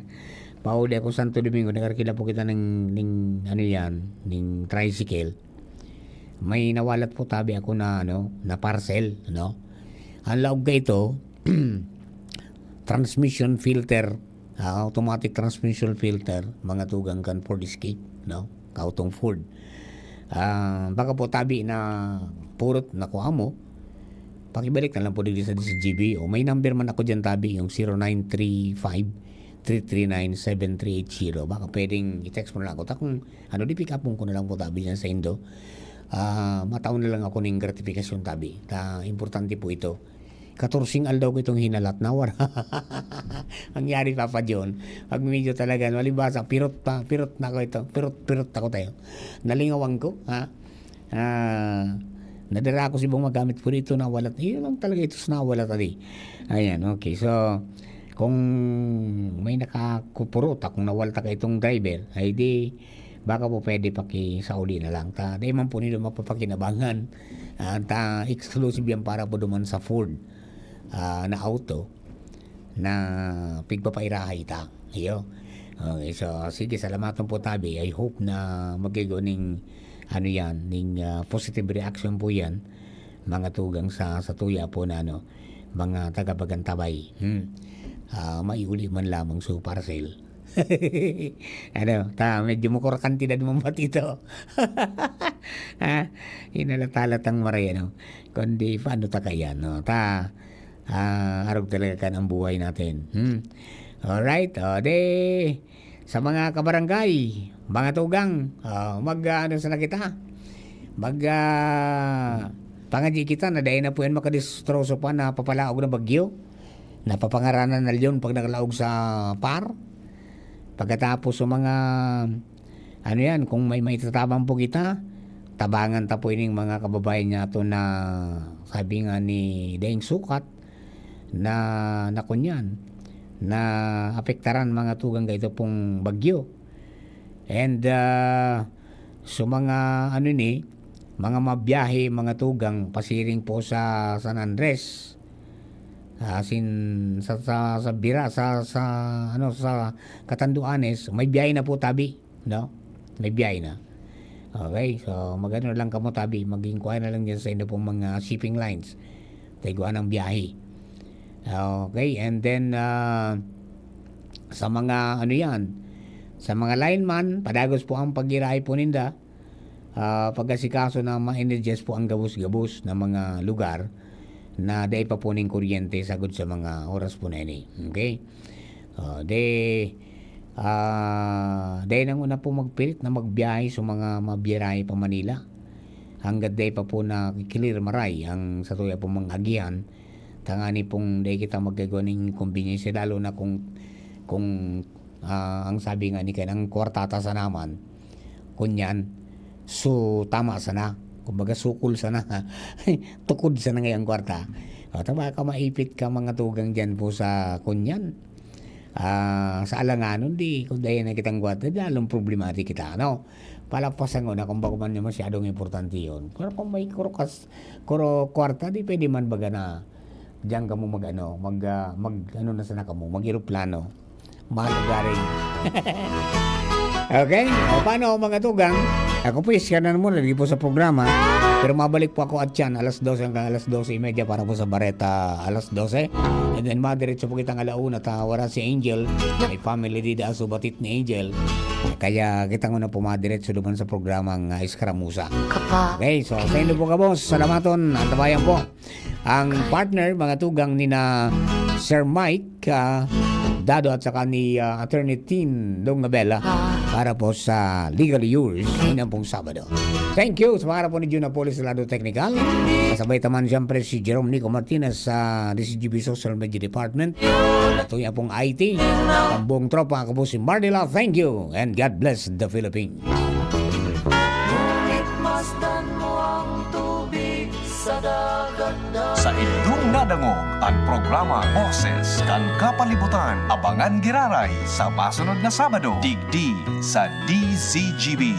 Pauli ako Santo Domingo, nagkakilala po kita ning, ning, ano yan, ning tricycle. May nawalat po tabi ako na, ano, na parcel, no? Ang laog ka ito, transmission filter, ah, automatic transmission filter, mga tugang kan Ford Escape, no? Kautong Ford. Ah, baka po tabi na purot na kuha mo, pakibalik na lang po digdi sa, sa G B O. May number man ako dyan tabi, yung zero nine three five, three three nine, seven three eight zero. Baka pwedeng i-text mo na lang ako. Ta kung ano, di pick-upon ko na lang po tabi dyan sa indo. Ah, mataon na lang ako ning gratifikasyon tabi. Ta, importante po ito. Katorseng aldaw ko itong hinalat, nawara. Ang yari, Papa John, pag medyo talaga, malibasa, pirot pa, pirot na ako ito, pirot, pirot ako tayo. Nalingawan ko, ha? Ah, nadara ako sa ibang magamit, pero ito nawalat. Yun lang talaga, ito sa nawalat, ali. Ayan, okay. So, kung may nakakupurot akong nawalta ka itong driver, ay di, baka po pwede pakisauli na lang. Ta, di man po nila mapapakinabangan. Ah, ta, exclusive yan para po duman sa Ford, ah, na auto na pigpapairahay ta. Iyo. Okay, so, sige, salamaton po tabi. I hope na magkaigo ning, ano yan, ning, ah, positive reaction po yan, mga tugang sa, sa tuya po na, ano, mga tagapagantabay. Hmm. Ah, maiuli man lamang sa parcel. Ano, ta, medyo mukura kantidad mong batito. Ha? Hinalatalat ang maray, ano? Kundi, paano ta kaya, no? Ta, ah, arog talaga kan ang buhay natin. Hmm? Alright, o, de, sa mga kabarangay, mga tugang, ah, mag, ah, ano sana kita? Mag, ah, pangadyi kita na dai na po yan makadistroso pa na papalaog na bagyo. Napapangaranan na yun pag naglaog sa par. Pagkatapos sa mga, ano yan, kung may maitatabang po kita, tabangan ta po ining mga kababayan nato na, sabi nga ni Daing Sukat, na, na kunyan, na apektaran mga tugang kaito pong bagyo. And, ah, so mga, ano ni, mga mabiyahe, mga tugang, pasiring po sa San Andres, asin sa, sa, sa Bira, sa, sa, ano, sa Catanduanes, may biyahe na po tabi, no? May biyahe na. Okay, so magano na lang kamo tabi, mag-inquire na lang dyan sa inyo pong mga shipping lines. Tayo ng biyahe. Okay, and then, ah, sa mga, ano yan, sa mga lineman, padagos po ang pag-irahay po ninda, ah, pag-asikaso na ma-energize po ang gabos-gabos na mga lugar na dai pa po ning kuryente sagod sa mga oras po na ini. Okay? Ah, de, Ah, dai na ngona po magpilit na magbiyahe sa mga mabiyerahe pa Manila. Hangga't dai pa po na-clear maray ang satuya pong mga agihan. Tangani pong dai kita magkagwa ning kombinyensya, lalo na kung, kung, ah, ang sabi nga ni Ken, ang kwarta ta sana man, kunyan, so, tama sana. Kumbaga, sukol sana. Tukod sana ngayang kwarta. O, tama ka, maipit ka, mga tugang dyan po sa kunyan. Ah, sa alanganon, di, kung dai na kitang kwarta, di lalong problematic kita, ano? Palapasan ko na kung bako man yung masyadong importante yun. Pero kung may kuro kas-, kuro kwarta, di pwede man baga na diyan kamo mag, ano, mag, ah, mag, ano na sana kamo, mag-eroplano. Mahal na garing. Okay? O, paano, mga tugang? Ako po, siya na muna, lagi po sa programa. Pero mabalik po ako at yan, alas dose hanggang alas dose y media para po sa Bareta, alas dose. And then, madiretso po kitang alauna, ta, wala si Angel. May family di da subatit ni Angel. Kaya kita ko na po madiretso naman sa programang, ah, Eskramusa. Okay, so, sa inyo po, kabos, salamaton, antabayan po. Ang partner, mga tugang ni na Sir Mike, ah, Dado at saka ni, ah, Attorney Tin Dongabela para po sa Legally Yours, ngayon pong Sabado. Thank you sa pangarap po ni Jun Apolis sa lado technical. Kasabay taman siyempre si Jerome Nico Martinez sa D Z G B Social Media Department. At tuya pong I T, ang buong tropa, ako po si Marnila. Thank you and God bless the Philippines. Ngunit masdan mo ang tubig sa dagat na Sa indong nadangog an programa Boses kan Kapalibutan. Abangan giraray sa masunod na Sabado, digdi sa D Z G B.